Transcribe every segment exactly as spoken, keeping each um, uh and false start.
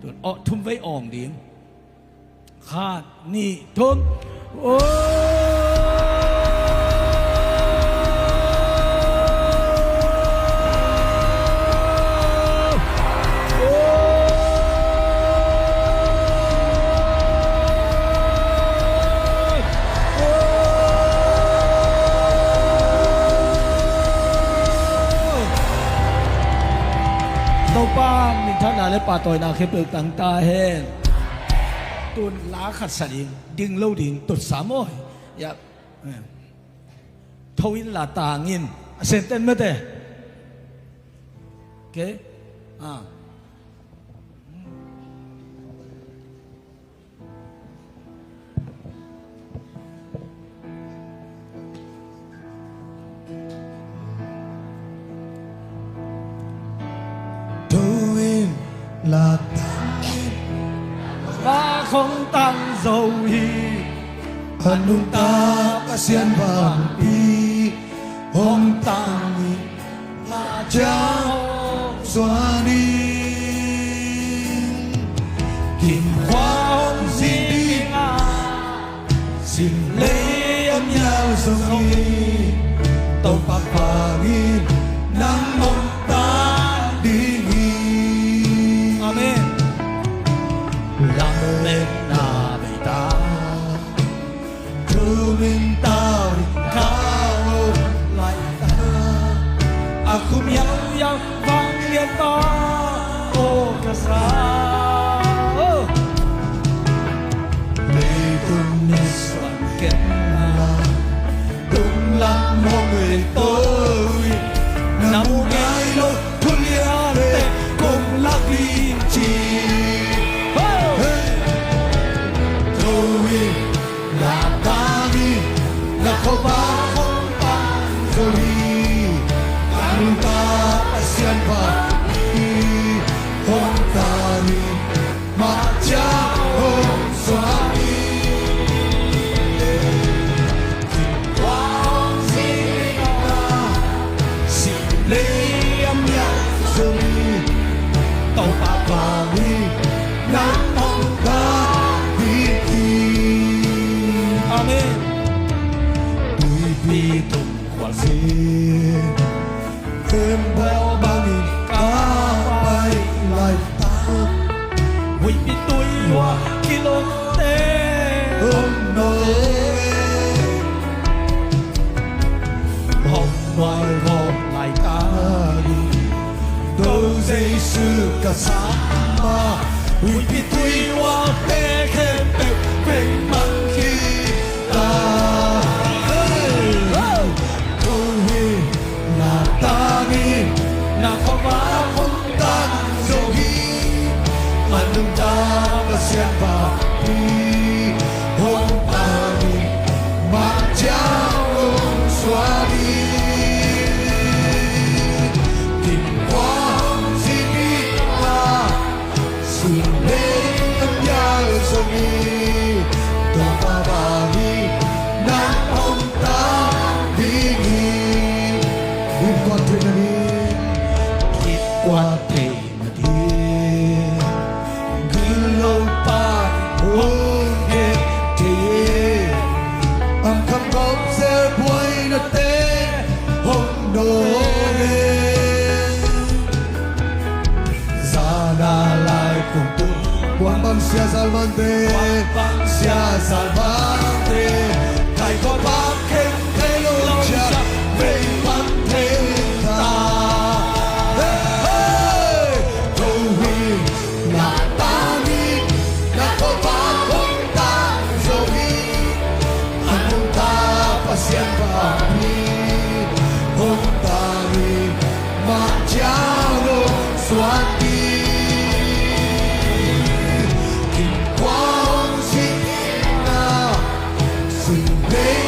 Tun aw, thum vei awng ding. Khat, nih, thum. Aw. Topa minthanna le pahtawina khempeuh tang ta hen. Tun la khat sa ding, ding lo ding, tut sa maw. Ya. Tho in la tang in. A senten mate. Okay. Ah. Tho in la tang in. La khong tang zo hi. A nungta Pasian vanpi hong tang in. Mah ciang hong suan in. Kin khua hong zin ding a, sim lei a mial zong hi. Topa vangin nang hong tan ding hi. Amen. Lam le na bei ta. Thu min tau in kau lai ta. A khum yau yau vang lian pa. O ka sa. Oh. Leitung na suan ken la. Tung lam hong ei to. Na mu ngai lo. Thuliate kong lak ding ci. Hey! Tho in la tang in, na khuavak hong pang zo hi. Ka nungta Pasian vanpi hong tan in, mah ciang hong suan in. Kin khua hong zin a, sim lei a mial zong hi. Topa vangin nang hong tan ding hi. Amen. Tuipi tung khualzin Tembaw bangin ka pai laitak, huihpi tui uah kilawmte hong nawk e. Hong nuai gawp laitak in, ko Jesu ka sam a, huihpi tui uahte khempeuh veng mang hi ta. Hey! Ko hi na tangin na khuavak hong tan zo hi. A nungta Pasian vanpi hong tan in, mah ciang hong suan hi. Kin khua hong zin hi a, sun lei a mial zong hi. Topa vangin nang hong tan ding hi. Innkuan theihna ding, innkuan theihna ding, gilo pa hong gen thei hi. An kham gawp zel buainate hong nawk e. Zan a lai kum tung, puan bang sia zal mante, puan bang sia zal mante, kai ko bang khen thei lo ciang vei man thei ta. Hey, hey, ko hi na tangin na khuavak hong tan zo hi. A nungta Pasian vanpi hong tan in, mah ciang hong suan hi. Kin khua hong zin hi a, sun lei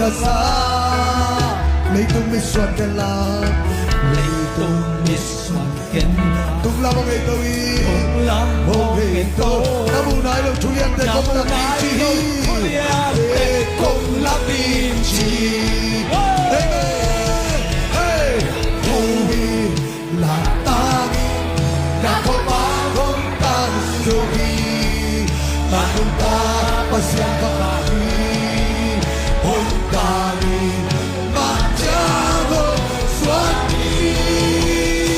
ka sa. Leitung mit suan ken la. Leitung mit suan ken la. Tung lam hong hei to hi. Tung lam hong hei to. Na mu nai lo thuliante kong lak ding ci hi. Thuliante kong lak ding ci hi. Amen. Hey. Thu hi. Laktangin na khuapa hong tang zo hi. A nungta Pasian kha hi. Hong tangin mah ciang hong suan hi.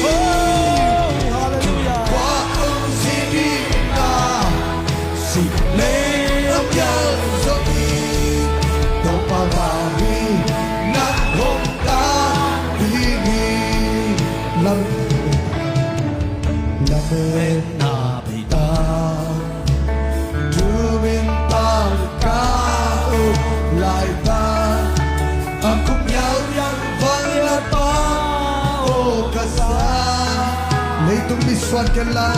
Oh, hallelujah. Khuapa hong zin ding a Sim lei a pial zo hi. Topa va hi. Nang hong tang ding hi. Lam, lametna bei ta. Tumin tang ka o lai ta. A kum yau yang vang la pa o ka sa. Leitung mit suan ken la.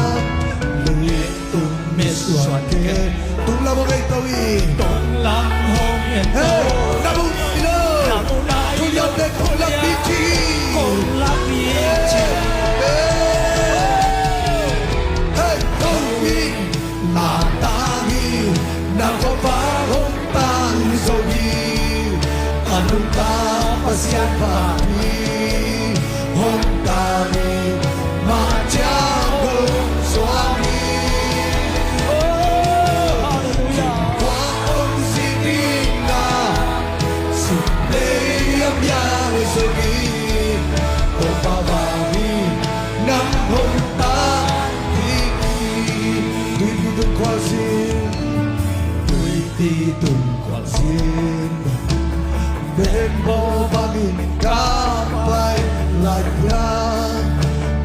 Leitung mit suan ken. Tung lam hong hei to hi. Tung lam hong hei to. Hey, na mu nai lo. Na mu nai lo. Thuliante kong lak ding ci hi. Kong lak ding ci hi. Hey, hey, to hi. Laktangin na khuapa hong tang zo hi. A nungta Pasian va hi. Hong tangin mah ciang hong suan hi. Oh, hallelujah. Khuapa hong zin ding a, sim lei a pial zo hi. Topa va hi. Nang hong tang ding hi. Tuipi tung khualzin. Tuipi tung khualzin. Bengmaw bangin ka pai lai hiam?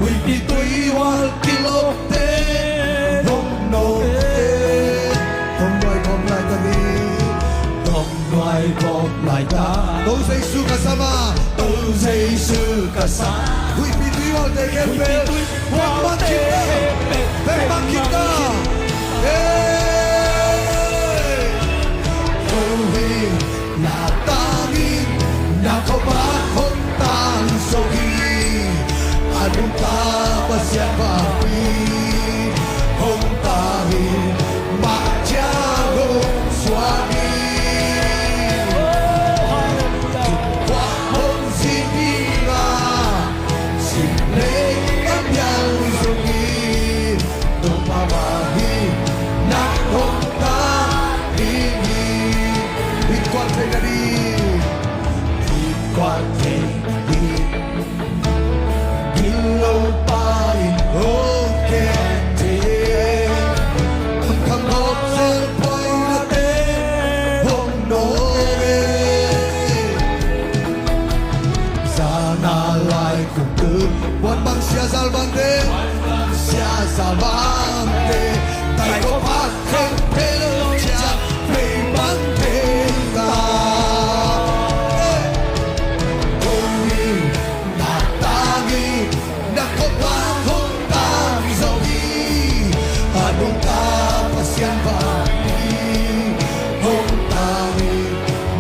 Huihpi tuihual kilawmte hong nawk hi. Hong nuai gawp lai ta ni. Hong nuai gawp lai ta. Topa Jesu ka sa mah. Topa Jesu ka sa. Huihpi tuihualte khempeuh. Huihpi tuihualte khempeuh. Bengmah khin ta. Bengmah khin ta. Hey. Ko hi. Laktangin na khuapa hong tang zo hi. A nungta Pasian va hi. Hong tangin mah ciang hong suan hi. Khuapa hong zin ding a, sim lei a pial zo hi. Topa va hi. Nang hong tang ding hi. Innkuan theihna ding. Innkuan theihna ding. Gilo pa in hong khen thei. Khangkhang gawp zel phuainate hong nawk hi. Zan a lai kum tung puan bang sia zal bangte, sia zal bangte, tai ko phat khempeuh lo ciang vei bang thei ta. Eh, ko hi. Laktangin na khuapa hong tang zo hi. A nungta Pasian va hi. Hong tangin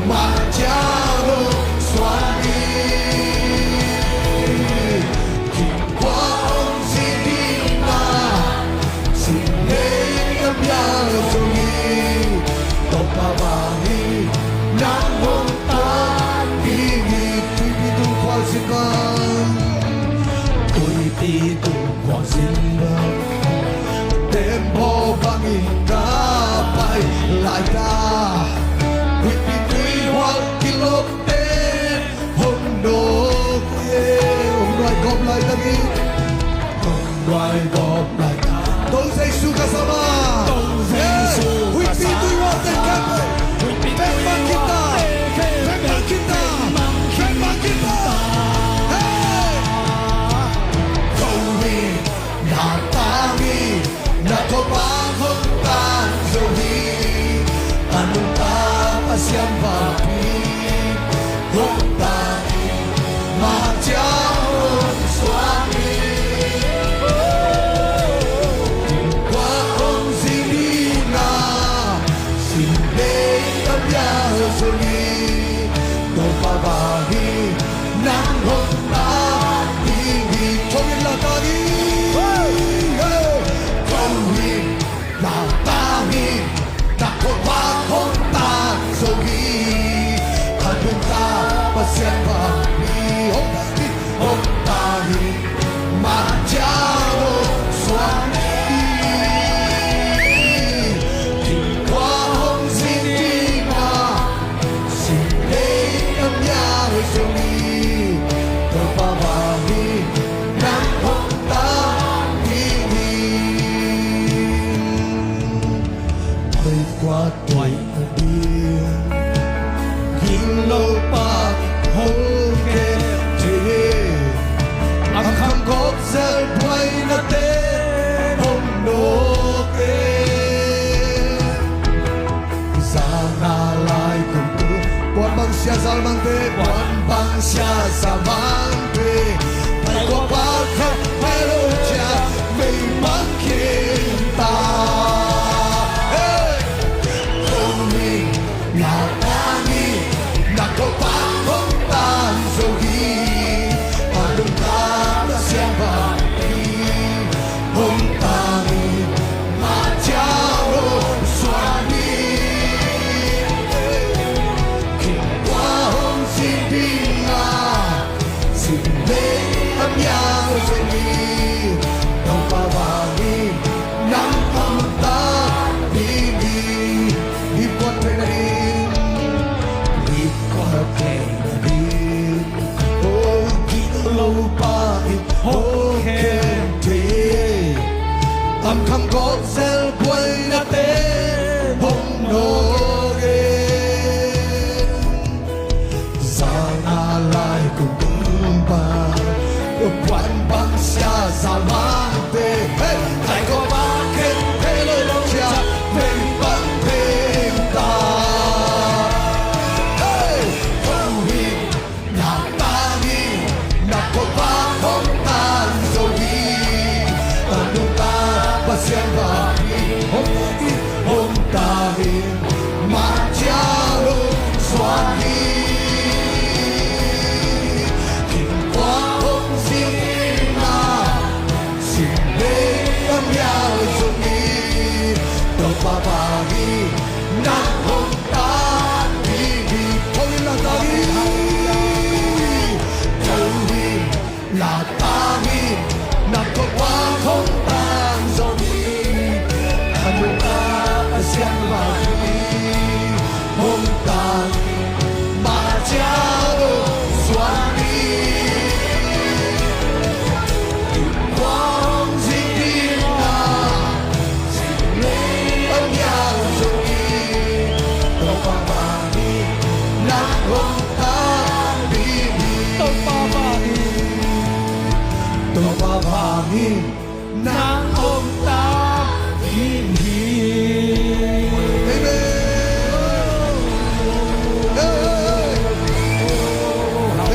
mah ciang hong suan hi. Khuapa hong zin ding a, sim lei a pial zo hi. Topa va hi. Nang hong tang ding hi. Tuipi tung khualzin bang. Tuipi tung khualzin bang. Tembaw bangin ka pai lai ta. Huihpi tuihual kilawmte hong nawk hi. Hong nuai gawp lai ta ni. Hong nuai gawp lai ta. Topa Jesu ka sa mah. Topa Jesu ka sa. Huihpi tuihualte khempeuh. Huihpi tuihualte khempeuh. Bengmah khin ta. Salmante, puan bang sia salmante, tai kua pa khat mai lo cia, mei mang khin ta. Hey! Holy, na tang hi, na ko pa hong tang zo hi, a lung ta na siang ba hi, hong tang hi, Hong khem thei, am kham gawp zel buaina te hong nawk e. Zana lai kung kung ba, puan bang sia za mangte, hey, tai ko ba khen thei lo lo cia, mei bang thei ta. Hey, hong hi, na tang hi, na ko pa hong tang zo hi, a nungta Pasian ba hi, hong hi, hong tang hi, ma cia hong suan hi, kin kua hong zing hi na, sim le a mial zong hi, Topa ba hi, na hong tang hi, hong hi, na tang hi, hong hi, na tang hi, na ko pa hong tang zo hi, a nungta Pasian ba hi, hong tang hi, ma cia hong suan hi, kin kua hong zing hi na, sim le a mial zong hi, Topa ba hi, na hong tang hi, Topa ba hi, Topa ba hi, na hong tang hi. Amen.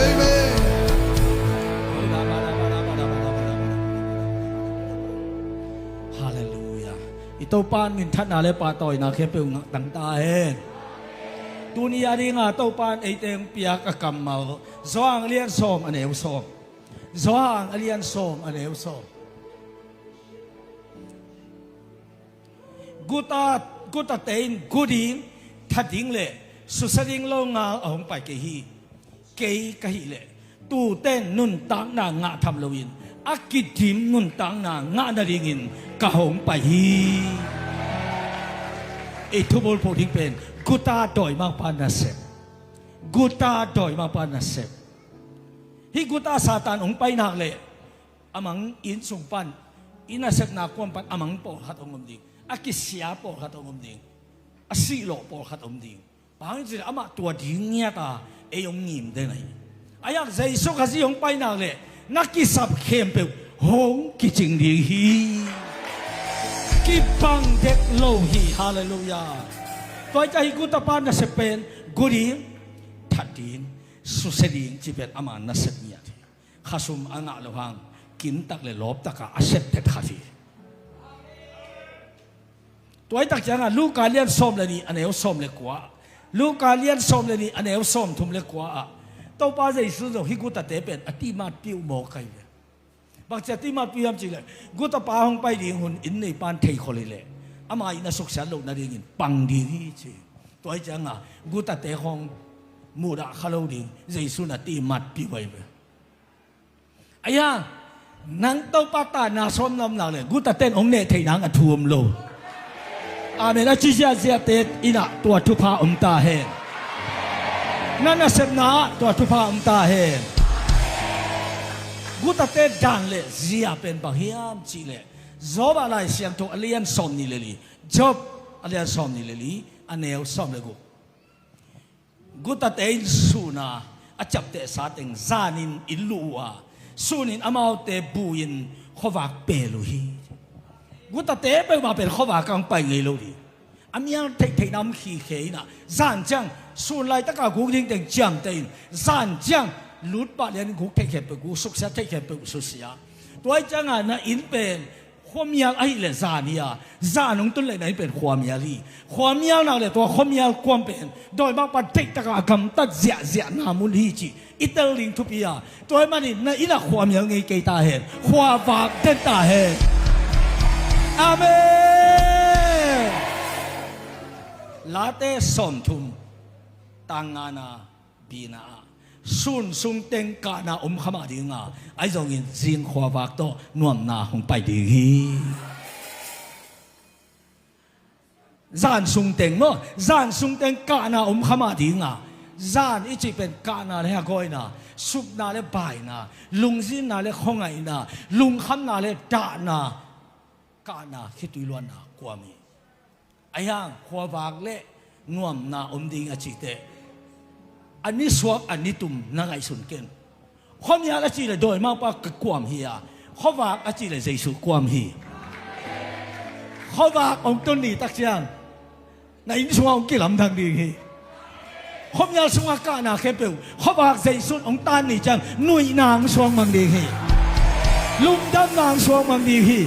Amen. Halleluiah. I Topa in minthanna le pahtawina khempeuh ngah tang ta hen. Tuni a dinga Topa in eite hong piak a kammal, Johan a lian sawm a neu sawm. Johan a lian sawm a neu sawm. Guta, gutate in gu ding, that ding le susia ding lo ngal a hong pai kei hi. Kei ka hih leh tute'n nuntakna ngah tham loin a kidim nuntakna ngah nadingin ka hong pai hi. I thubulphuh ding pen guta dawimangpa nasep. Guta dawimangpa nasep. Hih guta Satan hong pai nak leh a mang inn sung pan, i nasepna kuam pan a mang pawlkhat hong om ding, a kisia pawlkhat hong om ding, a sihlawh pawlkhat om ding. Bang hang hiam cih leh amah tua ding ngiat a ei hong ngim den ahi. A yak Jesu Khazih hong pai nak leh na kisap khempeuh hong kicing ding hi. Kibang dek lo hi. Halleluiah. Tua hi ciang hih gutapa nasep pen gu ding, that ding, susia ding cih pen ama nasep ngiat hi. Khasum a ngah loh hang kintak le lawptak a a sep det khat hi. Tua hi tak ciangah Luka lian sawm le nih a neu sawm le kua, Luka lian sawm le nih a neu sawm thum le kua ah Topa Jesu zong hih gutate pen a timatpih uh mawk ahi ve. Bangci a timatpih hiam cih leh gutapa hong pai ding hun inn neipa in theikhol hi leh ama inn a suksiat loh nadingin pang ding hi ci. Tua hi ciangah gutate khawng muhdah kha lo ding Jesu in a timatpih uh ahi ve. Aia, nang Topa ta na sawm na om nak leh gutate'n hong neh theih nang a thu om lo. Amen. A ci ziahziahte in ah tua thupha om ta hen. Na nasepna ah tua thupha om ta hen. Gutate dan le zia pen bang hiam cih leh Job ah Lai Siangtho a lian sawm nih le li, Job a lian sawm nih le li, a neu sawm le guk. Gutate in sun a a ciaptehsa teng zanin inn luh uh a, sunin amaute bu-in khuavak pel uh hi. Gutate peuhmah pen khuavak ah hong pai ngei lo ding. A mial theihtheihna om khikhe in ah, zan ciang sun laitaka guk ding teng ciamteh in, zan ciang lut pah lian guk theih khempeuh guk, suksiat theih khempeuh susia. Tua ahih ciangah na inn pen khuamial ahih leh zan hi a, zan hong tun leh na inn pen khuamial hi. Khuamial nak leh tua khuamial kuam pen dawimangpa deihtakah a gamtat ziahziahna mun hi cih i tel ding thupi a, tua ahih manin na inn ah khuamial ngei kei ta hen, khuavak den ta hen. Amen. Late sawmthum, tang ngana, bina ah, sun sung teng kahna om kha mah ding a, ahi zongin zing khuavak tawh nuamna hong pai ding hi. Zan sung teng maw, zan sung teng kahna om kha mah ding a, zan i cih pen kahna le hagawina, supna le baina, lungzinna le khuangaihna, lungkhamna le dahna, kahna, khitui luanna kuam hi. Ahi hang khuavak le nuamna om ding a cih teh, a nisuak a nitum na ngaihsun ken. Khuamial a cih leh dawimangpa kuam hi a, khuavak a cih leh Jesuh kuam hi. Khuavak hong tun ni tak ciang na inn sungah hong kilamdang ding hi. Khuamial sungah kahna khempeuh khuavak Jesuh hong tan ni ciang nuihna hong suang mang ding hi. Lungdamna hong suang mang ding hi.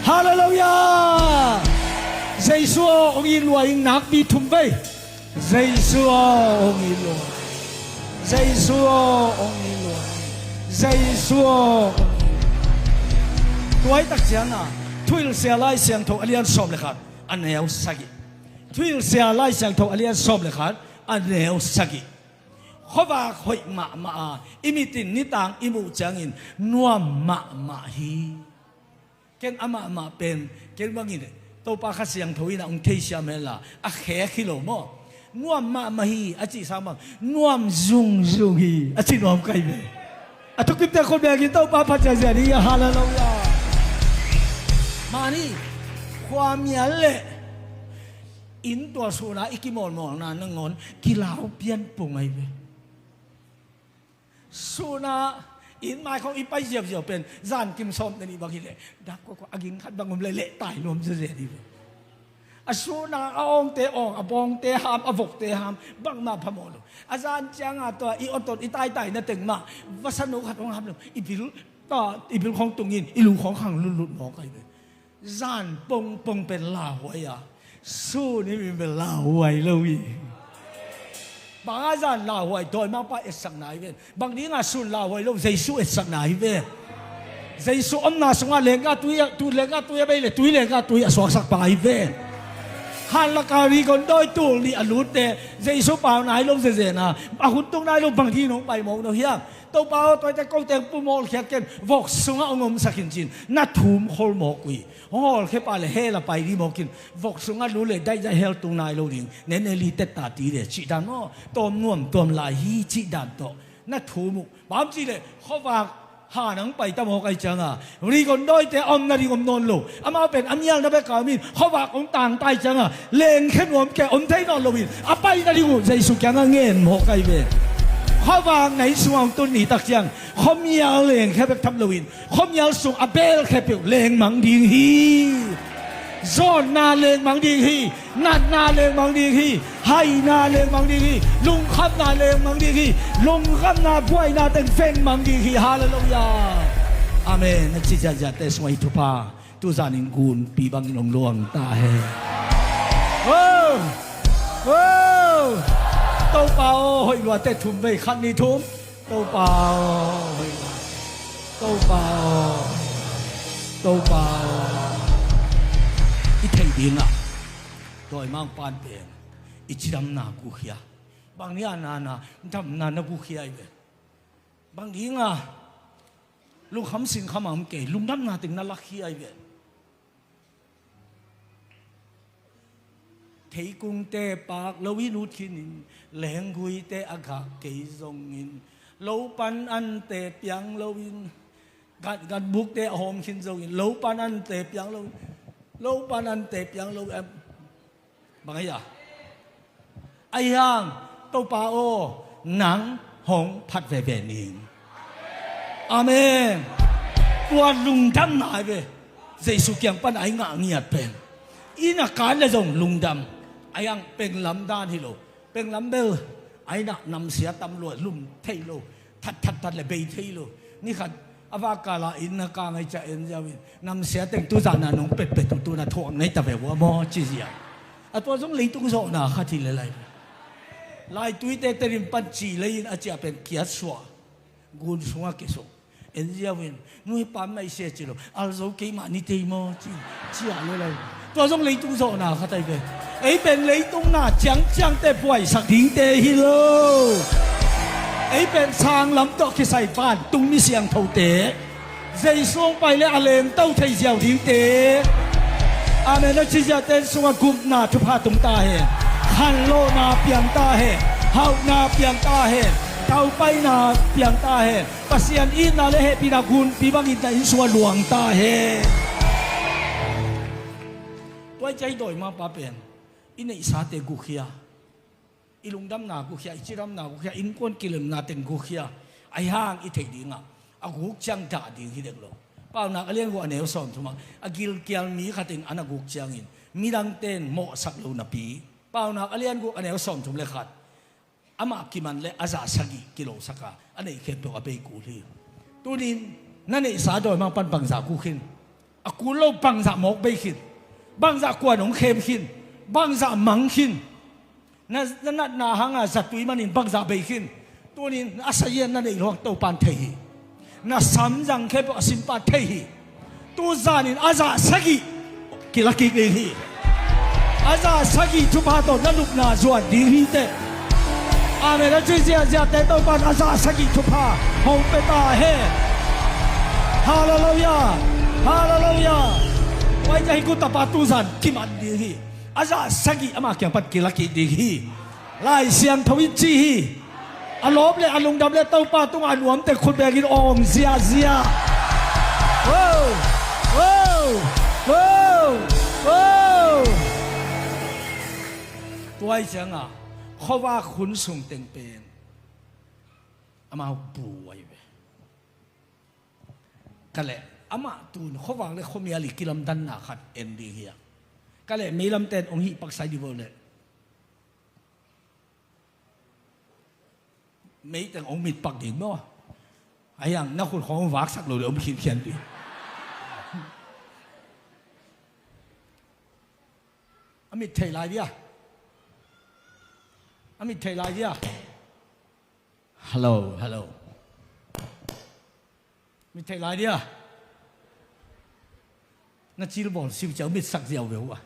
Halleluiah. Jesuh aw hong it lua ing, nakpi thum vei. Jesuh aw hong it lua. Jesuh aw hong it lua. Jesuh aw hong it lua. Tua ahih tak ciangah Thuhilhsia Lai Siangtho a lian sawm le khat, a neu sagih. Thuhilhsia Lai Siangtho a lian sawm le khat, a neu sagih. Khuavak hoih mahmah a, i mit in nitang i muh ciangin nuam mahmah hi. Ken amahmah pen, ken bangin Topa Kha Siangtho in ah hong theisiam hen la, a khek hi lo maw. Nuam mahmah hi a cih sang bang, nuam zungzung hi a cih nuam kai ve. A thukimte khut bengin Topa phat ziahziah ding hi. Halleluiah. Mahni, khuamial le inn tualsuhna i kimawlmawlna nangawn kilau pian pung ahi ve. Sunah inn mai khawng i pai ziauziau pen zankim sawm teni bang hileh dak kuakua a ging khat bang om leh lehtai nuam zezen hi ve. A sunah a awngte awng, a bawngte ham, a vokte ham, bangmah phamawh lo. A zan cianga tua i awtot i taitai na teng mah vasanu khat hong ham lo, i bil ta, i bil khawng tungin i lu khawng khang lutlut mawk ahi ve. Zan pongpong pen lauhuai a, sun i min pen lauhuai lo hi. Banga zan lauhuai, dawimangpa etsakna hi ven. Bang dinga sun lauhuai lo, Jesu etsakna hi ven. Jesu omna sungah lenggah tui a, tu lenggah tui a bei le tui lenggah tui a suaksak pa hi ven. Hanlaka rigon dawi tul nih a lutte Jesu pau nai lo zezena, a hun tung nai lo, bang ding nong pai mawk no hiam? Topa aw, tuate kote pumawlkhiat ken, vok sungah hong omsak in cin, na thum khol mawk uh hi. Hong hawlkhia pah le hell a pai dih mawk in, vok sungah lu le daihdaih hell tung nai lo ding, nene li tetta ti le cih dan maw, tawm nuam tuam lai hi cih dan tawh na thum uh. Bang cih le khuavak ha nang pai ta mawk ahi cianga, rigon dawite a om nading om nawn lo. Amau pen a mialna bek a om in, khuavak hong tangtai cianga lengkhia nuam kei, om thei nawn loin a pai nading uh Jesu kiangah ngen mawk ahi ve. Khuavak na inn sungah hong tun ni tak ciang khuamial lengkhia bek tham loin khuamial sung a belkhia peuh lengmang ding hi. Zawnna lengmang ding hi. Natna lengmang ding hi. Haina lengmang ding hi. Lungkhamna lengmang ding hi. Lungkhamna buaina teng vengmang ding hi. Halleluiah. Amen. Na ci ziahziahte sungah i thupha tuzanin gunpi bangin hong luang ta hen. Oh! Oh! Topa aw, hoih luate thum vei, khat, nih, thum. Topa aw, hoih luate. Topa aw. Topa aw. I theih dingah dawimangpa'n pen i cidamna guhkhia. Bang ni a nana damna na guhkhia ahi ve. Bang dinga lungkham sinkham a om kei, lungdamna teng na lakhia ahi ve. Theikungte pak lo i lut khinin, lengguite a gak kei zongin, lo pan ante piang loin, gan, ganbukte a hawm khin zongin, lo pan ante piang loin, lo pan ante piang lo em? Bang ahi a? Ahi hang, Topa aw, nang hong phat veve ning. Amen. Tua lungdamna ahi ve. Jesu kiang pan a i ngah ngiat pen. Inn a kan le zong lungdam. A iang penglam dan hi lo. Penglam bel a inn ah namsia tam lua, lum thei lo, that that that le bei thei lo. Ni khat a vakal a inn a kang a i ciah en ziau in, namsia teng tu zah na nong petpet uh tu na thuak nei ta ve ua maw ci zia. A tua zong leitung zawhna khat hi le lai. Laituite tenin pan ci lei in a ciah pen kiat suah, gun sungah kisuk. En ziau in, nu hi pam mai sia ci lo, al zo keimah ni tei maw ci, ciah le lai. Tua zong leitung zawhna khat ai ve. Ei pen leitung na ciangciangte buaisak dingte hi lo. Ei pen sang lam tawh kisai vantung mi siangthote, Jesu hong pai le a lengto thei ziau dingte. Amen. A ci ziate sungah gupna thupha tung ta hen. Khanlawhna piang ta hen. Hauhna piang ta hen. Taupaina piang ta hen. Pasian itna le hehpihna gunpi bangin na inn sungah luang ta hen. Tua i cai dawimangpa pen i neihsate gukhia, i lungdamna gukhia, i cidamna gukhia, innkuan kilemna teng gukhia. Ahi hang i theih dingah a guk ciang dah ding hi dek lo. Paunak a lian guk a neu sawmthum ah a gilkial mi khatin an a guk ciangin midangte in mawhsak lo napi, Paunak a lian guk a neu sawmthum le khat, amah kiman le a zah sagih kilosak a, a neih khempeuh a bei kul hi. Tunin na neihsa dawimang pan bangzah kul khin, a kul lo bangzah mawk bei khin, bangzah kuan hong khem khin, bangzah mang khin, na, na natna hanga zatui manin bangzah bei khin. Tunin a sazian na neih luang Topan thei hi. Na samzang khempeuh a simpan thei hi. Tuzanin a zah sagih kila kik ding hi. A zah sagih thupha tawh na lupna zuan ding hi teh. Amen. A ci ziaziate Topan a zah sagih thupha hong pia ta hen. Halleluiah. Halleluiah. Pai ka hi ku tapa tuzan kiman ding hi. A zah sagih ama kiang pan kila kik ding hi. Lai Siangtho in ci hi. A lawp le a lungdam le Topa tungah a nuamte khut bengin awng ziahziah. Wow! Wow! Wow! Wow! Tua i ciangah khuavak hun sung teng pen amau bu ahi ve. Ka leh amah tun khuavak le khuamial i kilamdanna khat en ding hi a. Ka leh meilamten hong hih paksai dih vo leh meiteng hong mitpak ding maw? A hiang na khut khawng hong vaksak lo le hong khinkhian dih. A mit thei lai dia. A mit thei lai dia. Hello, hello. Mit thei lai dia. Na cilbawl siuciau mit sak ziau ve uh a.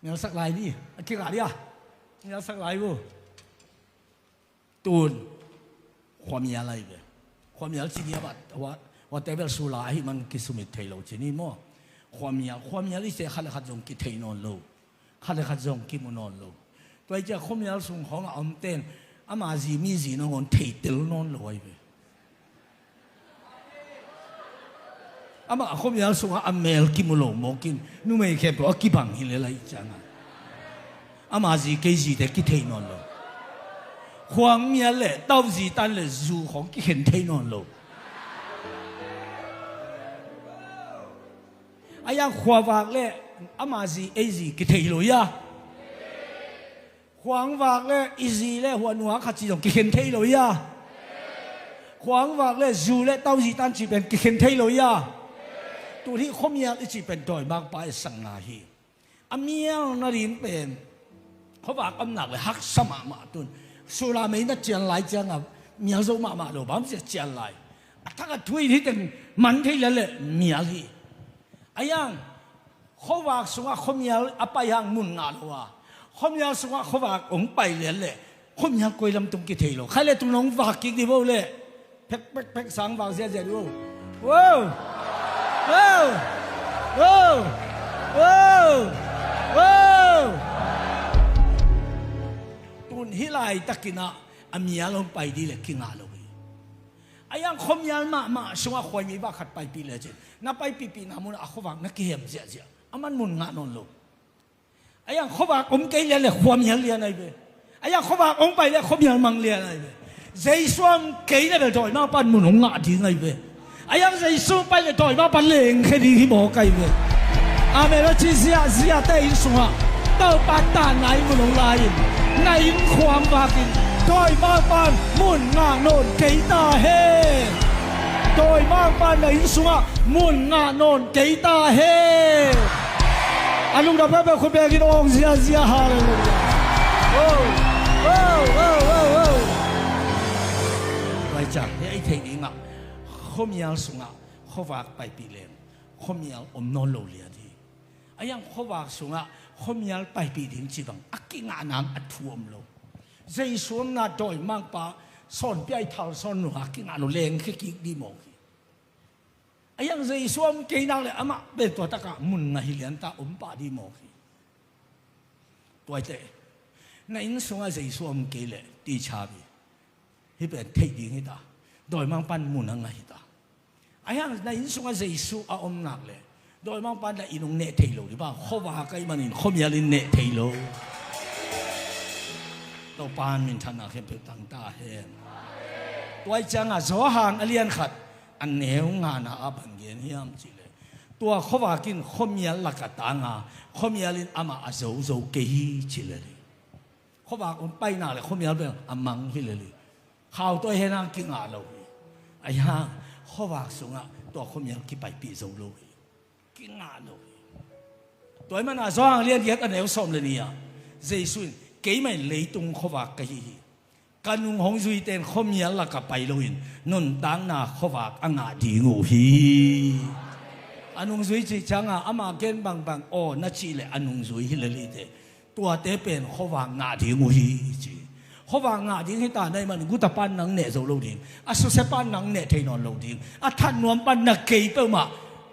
Mial sak lai ni. A kira dia. Mial sak lai uh. Tun khuamial ahi ve. Khuamial ci ni a bat, whatever sula ahi man kisumit thei lo ci ni maw? Khuamial, khuamial i se khat le khat zong kithei nawn lo. Khat le khat zong kimu nawn lo. Tua i ciah khuamial sung khawngah a omten ama zi mi zi nangawn theitel nawn lo ahi ve. Amah a khuamial sungah a mel kimu lo mawkin numei khempeuh a kibang hi le lai ciangah ama zi kei zite kithei nawn lo. Khuamial le tauzi tan le zu khawng kikhen thei nawn lo. A iang khuavak le ama zi ei zi kithei lo ia. Khuangvak le i zi le huanua khat ci zong kikhen thei lo ia. Khuangvak le zu le tauzi tan ci pen kikhen thei lo ia. Tun hih khuamial i ci pen dawimangpa i sang ngai hi. A mial nading pen khuavak omnak le haksa mahmah tun. Sula mei na cian lai ciangah mial zo mahmah lo bang cia cian lai. A thak a thui hih teng man thei le le mial hi. A iang khuavak sungah khuamial a pai hang mun ngah lo a, khuamial sungah khuavak hong pai lian leh khuamial koi lam tung kithei lo. Khai le tung nong vak kik dih vo leh phek phek phek sang vak ziahziah dih vo. Wow! Wow! Wow! Wow! Tun hih laitakin ah a mial hong pai dih leh kingah lo hi. A iang khuamial mahmah sungah khuaimi vak khat paipih lecin na paipihpihna munah a khuavak na kihem ziahziah. A man mun ngah nawn lo. A iang khuavak om kei lian le khuamial lian ahi ve. A iang khuavak hong pai le khuamial mang lian ahi ve. Jesu a om kei le bel dawimangpa in mun hong ngah ding ahi ve. A iang Jesu hong pai le dawimangpa in lengkhia ding hi mawk ahi ve. Amen. A ci ziahziahte inn sungah Topa taanna i mu lo lai-in, na inn khuam vakin, dawimangpa'n mun ngah nawn kei ta hen. Dawimangpa'n na inn sungah mun ngah nawn kei ta hen. A lungdam peuhpeuh khut bengin awng ziahziah. Halleluiah. Oh, oh, oh, oh, oh. Tua ciang hih i theih dingah khuamial sungah khuavak paipih leng khuamial om nawn lo lian hi. A hiang khuavak sungah khuamial paipih ding ci bang a kingah nang a thu om lo. Jesu omna dawimangpa sawnpiah i thal sawn nua kingah lo, lengkhia kik dih mawk hi. A hiang Jesu om kei nak le amah pen tua takah mun ngah hi lian ta, om pah dih mawk hi. Tuaite, na inn sungah Jesu om kei le ti chabi. Hih pen theih ding hita. Dawimangpa'n mun a ngah hita. A hiang na inn sungah Jesu a om nak le dawimangpa'n na inn hong neh thei lo dih bang, khuavak ahih manin khuamial in neh thei lo. Topa'n minthanna khempeuh tang ta hen. Tua ciangah Johan a lian khat a neu ngana ah bang gen hiam cihleh, tua khuavak in khuamial lakah tang a, khuamial in amah a zozo kei hi ci lel hi. Khuavak hong pai nak le khuamial bel a mang hi lel hi. Khau tawh hen hang kingah lo hi. A hiang khuavak sungah tua khuamial kipaipih zo lo hi. Kingah lo hi. Tua ahih manin Johan lian giat a neu sawm le nih ah Jesu in, "Keimah in leitung khuavak ka hi hi. Ka nung hong zuite in khuamial lakah pai loin nuntakna khuavak a ngah ding uh hi." A nungzui cih ciangah ama gen bangbang aw na cih le a nungzui hi lel hi teh. Tuate pen khuavak ngah ding uh hi ci. Khuavak ngah ding hita na hih manin guta pan nang neh zo lo ding, a susia pan nang neh thei nawn lo ding, a that nuam pan na kei peuhmah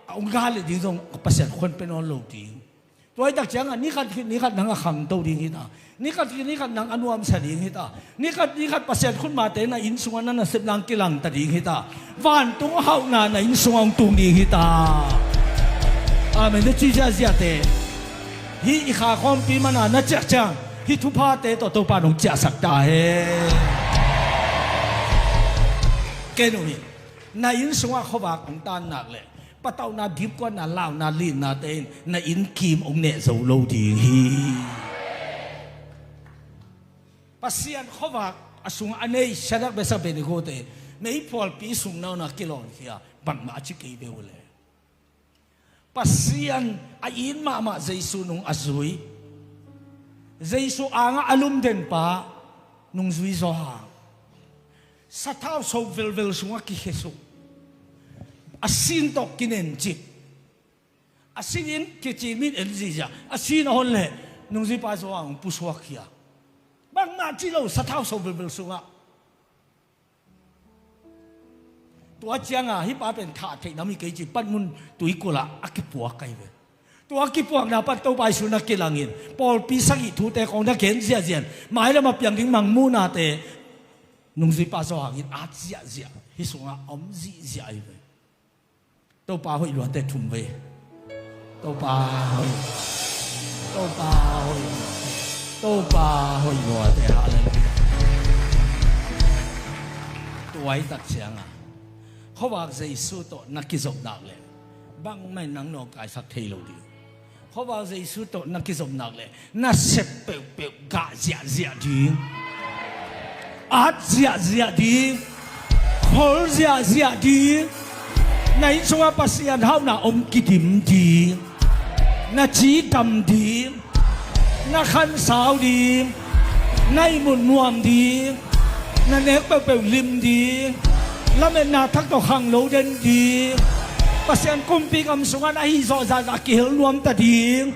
a hong gah leh ding zong Pasian khuan pia nawn lo ding. Tua hi tak ciangah ni khat ni khat nang a khangto ding hita. Ni khat ni khat nang a nuamsa ding hita. Ni khat ni khat Pasian khutmate na inn sungah na nasep nang kilangta ding hita. Vantung hauhna na inn sungah hong tung ding hita. Amen. Na ci ziahziahte, hih i kha khawmpi mana na ciah ciang hih thuphate tawh Topa nong ciahsak ta hen. Ken uh hi. Na inn sungah khuavak hong tan nak leh patauhna, dipkuatna, launa, linnate in na inn kim hong neh zo lo ding hi. Pasian khuavak a sungah a nei Sadrak, Mesak, Abednego te meiphualpi i sungna un a kilawnkhia, bangmah a ci kei ve uh le. Pasian a it mahmah Jesu nung a zui, Jesu angah a lumden pa nungzui Johan, sathau so velvel sungah kikhesuk, a sin tawh kinencip, a sinin kicim in en zihziah, a sin a hon leh nungzuipa Johan hong pusuakkhia. Bangmah ci lo, sathau so velvel sungah. Tua ciangah hih pa pen thah theih nam hi kei ci, panmun tuikulh ah a kipuak ahi ve. Tua kipuakna pan Topa Jesu na kilangin pawlpi sagih thute kong na gen ziahziah in, mailam a piang ding mangmuhnate nungzuipa Johan in at ziahziah, hih sungah a om zihziah ahi ve. Topa hoih luate thum vei. Topa hoih. Topa hoih luate. Topa hoih luate. Halleluiah. Tua hi tak ciangah khuavak Jesu tawh na kizop nak leh bangmah in nang nawngkaisak thei lo ding. Khuavak Jesu tawh na kizop nak leh nasep peuhpeuh gah ziahziah ding, at ziahziah ding, khol ziahziah ding. Na inn sungah Pasian hauhna om kidim ding. Na cidam ding. Na khansau ding. Na ihmut nuam ding. Na nek peuhpeuh lim ding. Lametna thak tawh khanglo den ding. Pasian kumpi gam sungah na hih zawh zahzah kihel nuamta ding.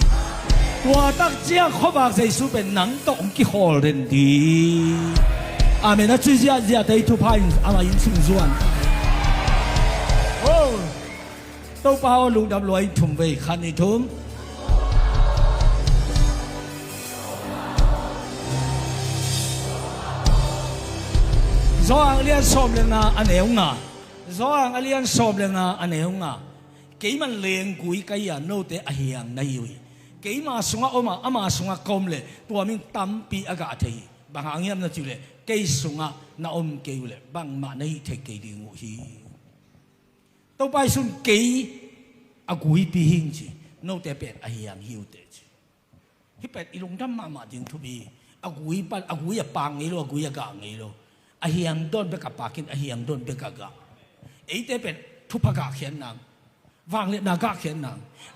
Tua tak ciang khuavak Jesu pen nang tawh hong kikhawl den ding. Amen. A ci ziahziahte i thupha in amah inn sung zuan. Oh. Topa aw, lungdam lua in thum vei, khan i thum. Johan a lian sawm le nga a neu nga. Johan a lian sawm le nga a neu nga. Keimah lenggui ka hi a, note a hiang na hi uh hi. Keima sungah om a, ama sungah ka om leh tua mi in tampi a gah thei hi. Bang hang hiam na cih uh leh kei sungah na om kei uh leh bangmah na hih thei kei ding uh hi. Topa Jesu in kei a guipi hi ing ci. Note pen a hiang hi uh teh ci. Hih pen i lungdam mahmah ding thupi. A gui pan, a gui a pak ngei lo, a gui a gah ngei lo. A hiang dawn bek a pak in, a hiang dawn bek a gah. Eite pen thupha gahkhiatna, vangliatna gahkhiatna,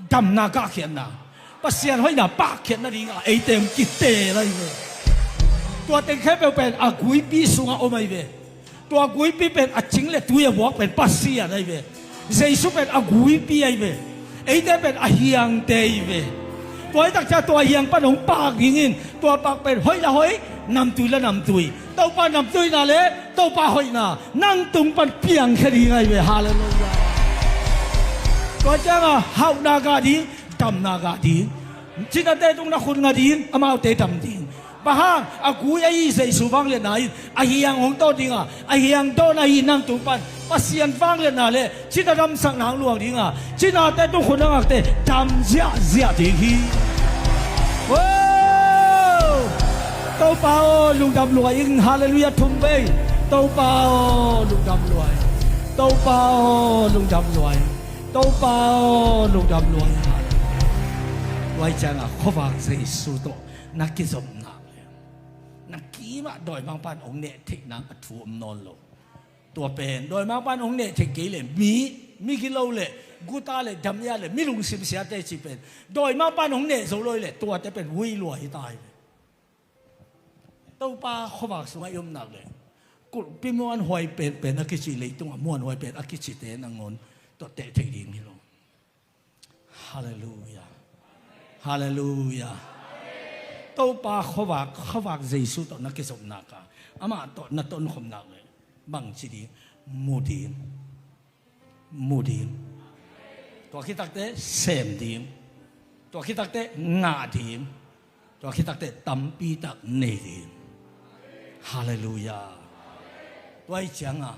damna gahkhiatna, Pasian hoihna pakkhiatna dingah eite hong kiteel ahi ve. Tua teng khempeuh pen a guipi sungah om ahi ve. Tua guipi pen a cing le tui a vuak pen Pasian ahi ve. Jesu pen a guipi ahi ve. Eite pen a hiangte ahi ve. Tua hi tak ciang tua hiang pan hong pak dingin, tua pak pen hoih la hoih, namtui la namtui, Topa namtuina le Topa hoihna nang tung pan piangkhia ding ahi ve. Halleluiah. Tua ciangah hauhna gah ding, damna gah ding. Cinate tung na khut nga ding, amaute dam ding. Bang hang, a gui ahi Jesu vangliatna in a hiang hong tawh dingah, a hiang dawn ahi nang tung pan Pasian vangliatna le cina damsakna hong luang dingah, cinate tung khut na ngakte dam ziahziah ding hi. Wow! Topa aw, lungdam luai ing. Halleluiah thum vei. Topa aw, lungdam luai. Topa aw, lungdam luai. Topa aw, lungdam luai. Tua ciangah khuavak Jesu tawh na kizopna le, na kimah dawimangpa in hong neh theih nang a thu om nawn lo. Tua pen dawimangpa in hong neh theih kei le mi, migilo le, guta le, damia le, mi lungsim siate cih pen dawimangpa in hong neh zo lo hi le, tuate pen vui lua hi ta hi. Topa khuavak sungah i om nak le, kulhpi muanhuai penpen a kici, leitungah muanhuai pen a kicite nangawn tuatteh theih ding hi lo. Halleluiah. Halleluiah. Topa khuavak, khuavak Jesu tawh na kizopnak a, amah tawh na tonkhopnak le, bangci ding? Mu ding. Mu ding. Tua khit takteh sem ding. Tua khit takteh ngah ding. Tua khit takteh tampi tak nei ding. Halleluiah. Tua hi ciangah,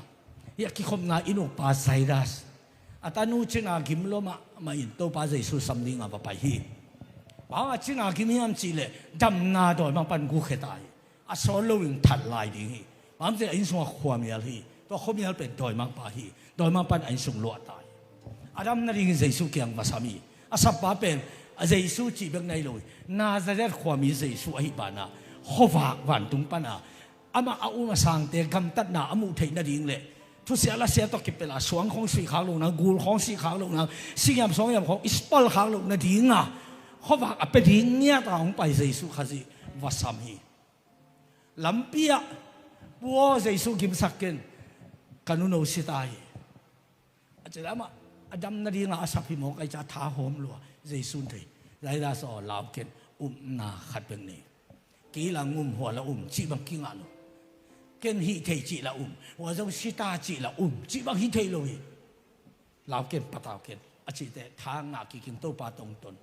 hih a kikhopna i nukpa Zairas, a tanu cina gim lua mahmah in Topa Jesu sam dingah va pai hi. Bang hang a cina gim hiam cih leh, damna dawimangpa in guhkhia ta hi. A sawl loin that lai ding hi. Bang hang cih leh a innsungah khuamial hi. Tua khuamial pen dawimangpa hi. Dawimangpa in a innsung luah ta hi. A dam nadingin Jesu kiang va sam hi. A sappa pen a Jesu cih bek na hi lo hi. Nazareth khuami Jesu ahih banah, khuavak vantung pana amah a um a sangte gamtatna a muh theih nading le, thusia lasia tawh kipelh a suang khawng sih khak loh nang, gul khawng sih khak loh nang, singiam suangiam khawng i pal khak loh nadinga khuavak a pia ding ngiata hong pai Jesu Khazih va sam hi. Lampi ah, "Pu aw, Jesu gimsak ken, ka nuno si ta hi," a cih leh amah a dam nadinga a sap hi mawk ahih ciang tha hawm lua. Jesu in thei, "Zairas aw, lau ken, upna khat bek nei. Kei la ngum, hua la um cih bang kingah lo. Ken hih thei cih la um, hua zong si ta cih la um cih bang hi thei lo hi. Lau ken, patau ken," a cih teh tha ngah kik in Topa tawh hong ton.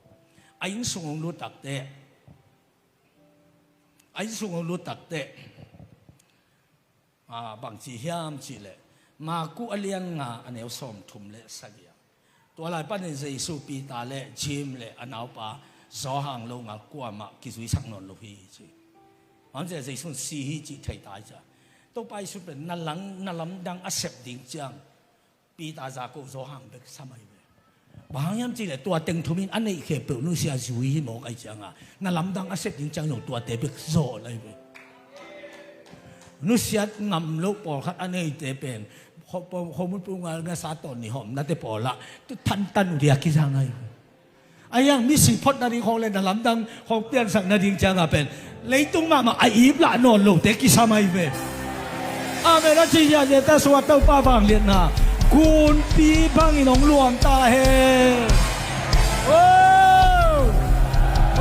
A innsung hong lut takteh, a innsung hong lut takteh, a, bangci hiam cih leh, Maku a lian nga a neu sawmthum le sagih ah, tua lai panin Jesu Peter le James le a naupa Johan longal kuamah kizuisak nawn lo hi ci. Bang hang cih leh Jesu in si hi cih thei ta hi ciang, Topa Jesu pen na lang, na lamdang a sep ding ciang Peter, Jakob, Johan bek sam ahi ve. Bang hang hiam cih leh tua teng thumin a neih khempeuh nusia zui hi mawk ahih cianga, na lamdang a sep ding ciang zong tuate bek zawn ahi ve. Nusiat ngam loh pawlkhat a neite pen, kho-, kho-, khomun pu ngal ngasa tawn ni hawmnate pawlah tu thantan uh dia kizang ahi ve. Ahi hang misi phot nading khawng le na lamdang khawng piansak nading cianga pen leitung mahmah a ip lah nawn lote kisam ahi ve. Amen. A ci hian, zia ta sungah Topa vangliatna gunpi bangin hong luang ta hen. Oh!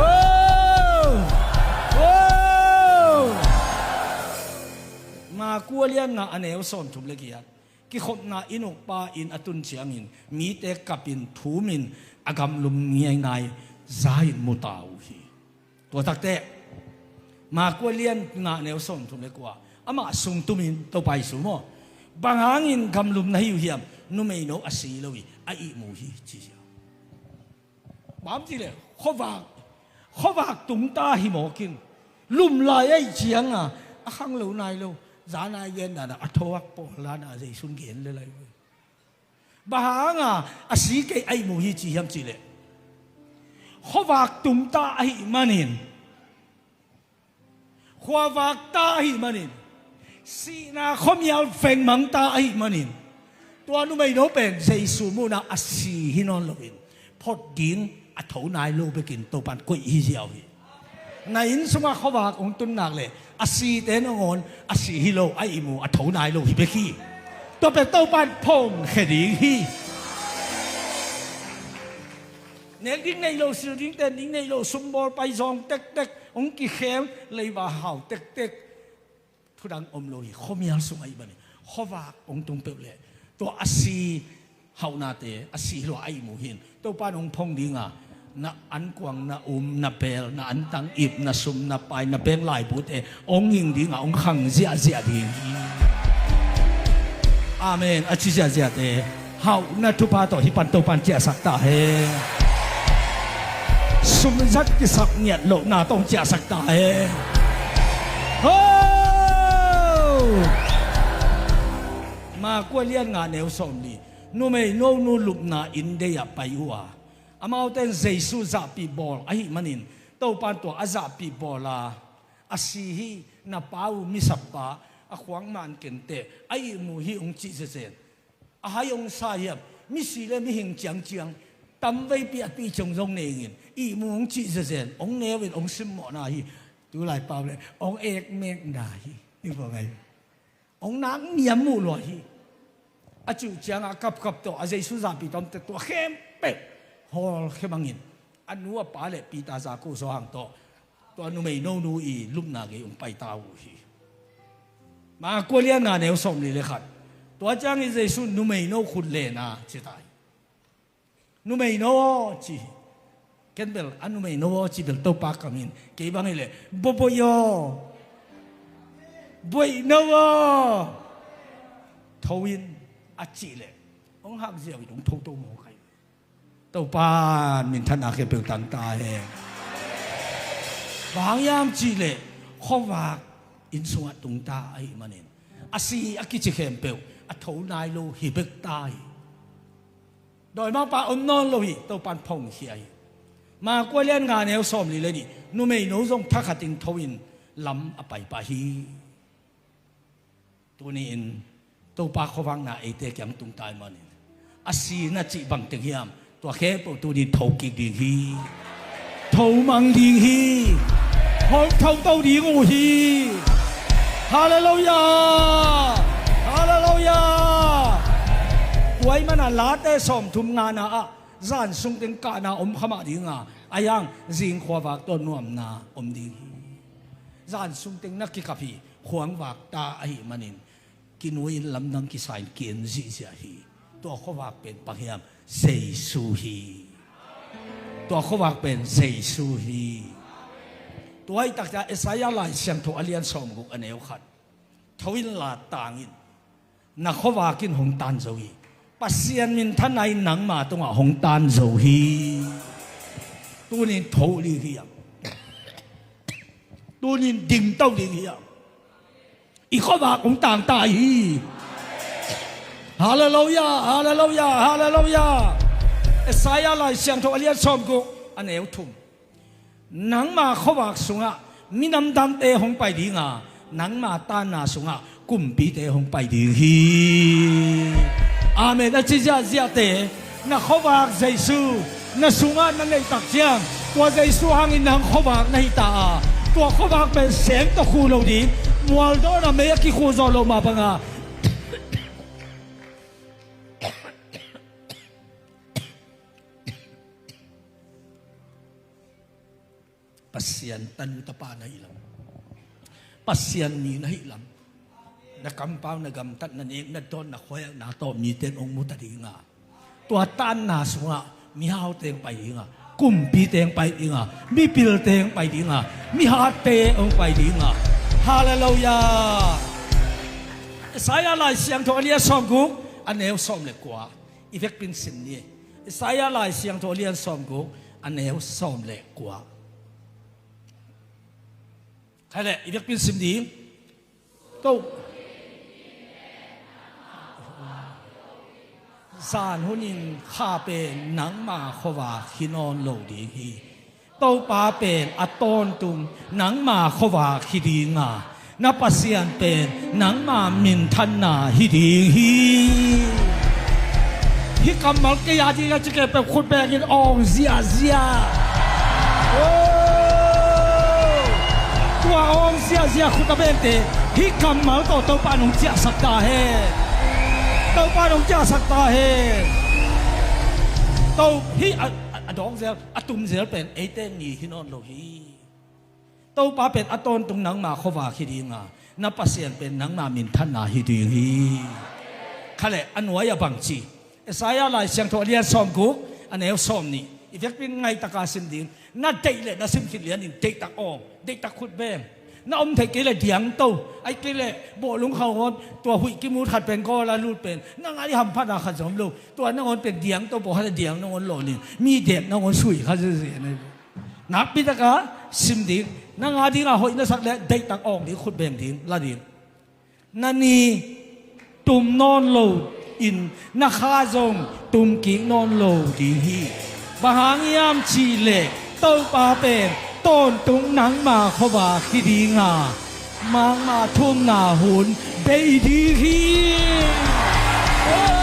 Oh! Oh! Maku a lian nga a neu sawmthum le giat. Kikhopna i nukpa inn a tun ciangin mite kapin thumin a gamlum ngaingai za-in mu ta uh hi. Tua takteh Maku a lian nga neu sawmthum le kua, amah sungtumin Topa Jesu maw, bang hangin gamlum na hi uh hiam? Numeino a si lo hi, a ihmu hi ci hi. Bang hang hiam cih leh khuavak, khuavak tungta hi mawk in, lum lai ahih cianga a khanglo nai lo, zan a i gen dan a, a thuak pawl dan a Jesu in gen lel ahi ve. Bang hanga a si kei a ihmu hi ci hiam cih leh, khuavak tumta ahih manin, khuavakta ahih manin, sihna khuamial vengmangta ahih manin, tua numeino pen Jesu muhna a si hi nawn loin, phot ding a tho nai lo bekin Topan koih hi ziau hi. Na inn sungah khuavak hong tun nak leh a site nangawn a si hi lo, a ihmu a tho nai lo hi bek hi. Tua pen Topan phongkhia ding hi. Nek ding nei lo, sil ding ten ding nei lo, sumbawl paizawng tektek, hong kikhem, leiba hau tektek. Thudang om lo hi, khuamial sung ahih manin. Khuavak hong tung peuh leh tua a si hauhnate, a si hi lo a ihmu hi in, Topan hong phong ding a, na ankuang, na um, na bel, na antang ip, na sum, na pai, na bank laibute hong ging ding a, hong khang ziahziah ding. Amen. A ci ziahziahte, hauhna thupha tawh hih pan Topan ciahsak ta hen. Sumzat kisap ngiat lohna tawh hong ciahsak ta hen. Ho! Mark a lian nga, neu sawmli. Numeino nu lupna inn deih ah pai uh a, amaute in Jesu zahpih bawl ahih manin, Topan tua a zahpih bawl a, a si hi, na pa uh, misap pa, a khuak man kei inteh, a ihmu hi hong cih zenzen. A hai hong sa hiam? Misi le mihing ciangciang, tamveipi a picing zong neng in, ihmu hong cih zenzen, hong neu in hong simmawhna hi. Tulai pau le hong ekmekna hi. Hong nak niam uh lua hi. A cih uh ciangah a kapkap tawh a Jesu zahpih tawmte tua khempeuh hawlkhia bangin, a nu a pa le Peter, Jakob, Johan tawh tua numeino nu i lupna gei hong paita uh hi. Mark a lian nga, neu sawmli le khat. Tua ciangin Jesu numeino khut len a ci ta hi. Numeino aw, ci hi. Ken bel a numeino aw ci bel Topa kam in, kei bang hileh boboih aw, boihno aw, tho in, a cih leh hong hak ziau in hong thoto mawk hi. Topan minthanna khempeuh tang ta hen. Bang hang hiam cih leh khuavak inn sungah tungta ahih manin, a si a kici khempeuh a tho nai lo hi bek ta hi. Dawimangpa om nawn lo hi, Topan phongkhia hi. Mark a lian nga, neu sawmli le nih. Numeino zong thakhatin tho in lam a pai pah hi. Tuni-in Topa khuavakna eite kiang tungta ahih manin, a si na cih bangteng hiam, tua khempeuh tuni-in tho kik ding hi. Tho mang ding hi. Hong thoto ding uh hi. Halleluiah. Halleluiah. Tua ahih manin Late sawmthum ngana ah, zan sungteng kahna om kha mah ding a, a hiang zing khuavak tawh nuamna om ding hi. Zan sungteng na kikap hi, khuavak ta ahih manin, kinuai-in lamdang kisa-in ki-en ziahziah hi. Tua khuavak pen bang hiam? Jesu hi. Tua khuavak pen Jesu hi. Tua ahih takciang Isaiah Lai Siangtho a lian sawmguk, a neu khat. Tho inla, tang in, na khuavak in hong tan zo hi. Pasian minthanna in nangma tungah hong tan zo hi. Tuni-in tho ding hi hang. Tuni-in dingto ding hi hang. I khuavak hong tangta hi. Halleluiah, halleluiah, halleluiah. Isaiah Lai Siangtho a lian sawmguk, a neu thum. Nangma khuavak sungah minam dangte hong pai ding a, nangma tanna sungah kumpite hong pai ding hi. Amen. A ci ziahziahte, na khuavak Jesu na sungah na neih takciang, tua Jesu hangin nang khuavak na hita a, tua khuavak pen seng tawh khuh lo ding, mualdawn a mei a kikhuh zawh loh mah banga Pasian tanu tapa na hih lam, Pasian mi na hih lam, na kampau, na gamtat, na nek, na dawn, na khuaiakna tawh mite in hong mu ta ding a, tua tanna sungah mihaute hong pai ding a, kumpite hong pai ding a, mipilte hong pai ding a, mihatte hong pai ding a. Halleluiah. Isaiah Lai Siangtho a lian sawmguk, a neu sawm le kua. I vekpi-in sim ni. Isaiah Lai Siangtho a lian sawmguk, a neu sawm le kua. Khai leh, i vekpi-in sim ding. Ko. Zan hunin kha pen nangma khuavak hi nawn lo ding hi. Topa pen a tawntung nangma khuavak hi ding a, na Pasian pen nangma minthanna hi ding hi. Hih kammal kei a ding a ci kei peuh khut bengin awng ziahziah. Oh! Tua awng ziahziah khut a bengte hih kammal tawh Topa nong ciahsak ta hen. Topa nong ciahsak ta hen. To hih a, a, a dawng zel, a tum zel pen eite mi hi nawn lo hi. Topa pen a tawntung nangma khuavak hi ding a, na Pasian pen nangma minthanna hi ding hi. Khaleh a nuai a bangci, Isaiah Lai Siangtho a lian sawmguk, a neu sawmnih, i vekpi in ngaihtak a sim ding. Na deih leh na sim khit lianin deihtak awng, deihtak khut beng. Na om theih kei leh diangto, ahih kei leh bawhlung khawng awn, tua huih kimut khat pen, gawl a lut pen, nang a i hamphatna khat zong om lo. Tua nangawn pen diangto, pawlkhat a diang nangawn lawh ning, mi deep nangawn sui kha ziahziah na hi. Nakpi taka sim ding, nang a ding a hoih na sak leh deihtak awng ding, khut beng ding, la ding. Na ni tum nawn lo in, na kha zong tum kik nawn lo ding hi. Bang hang hiam cih leh Topa pen tawntung nangma khuavak hi ding a, mangma thumna hun bei ding hi. Oh!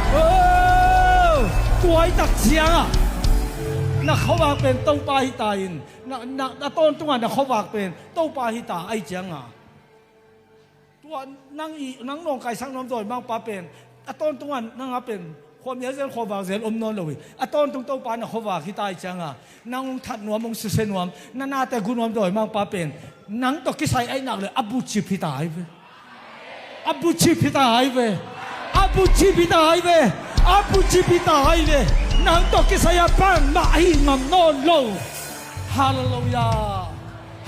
Oh! Tua ahih tak ciangah na khuavak pen Topa hi ta in, na, na, na tawntung a na khuavak pen Topa hi ta ahih ciangah, tua nang i, nang nawngkaisak nuam dawimangpa pen a tawntung a nang a pen khuamial zel khuavak zel om nawn lo hi. A tawntung Topa na khuavak hi ta ahih ciangah nang hong that nuam, hong susia nuam, na nate gu nuam dawimangpa pen nang tawh kisai ahih nak leh a bucip hi ta hi ve. A bucip hi ta hi ve. A bucip hi ta hi ve. A bucip hi ta hi ve. Nang tawh kisai a bangmah ahih ngam nawn lo. Halleluiah.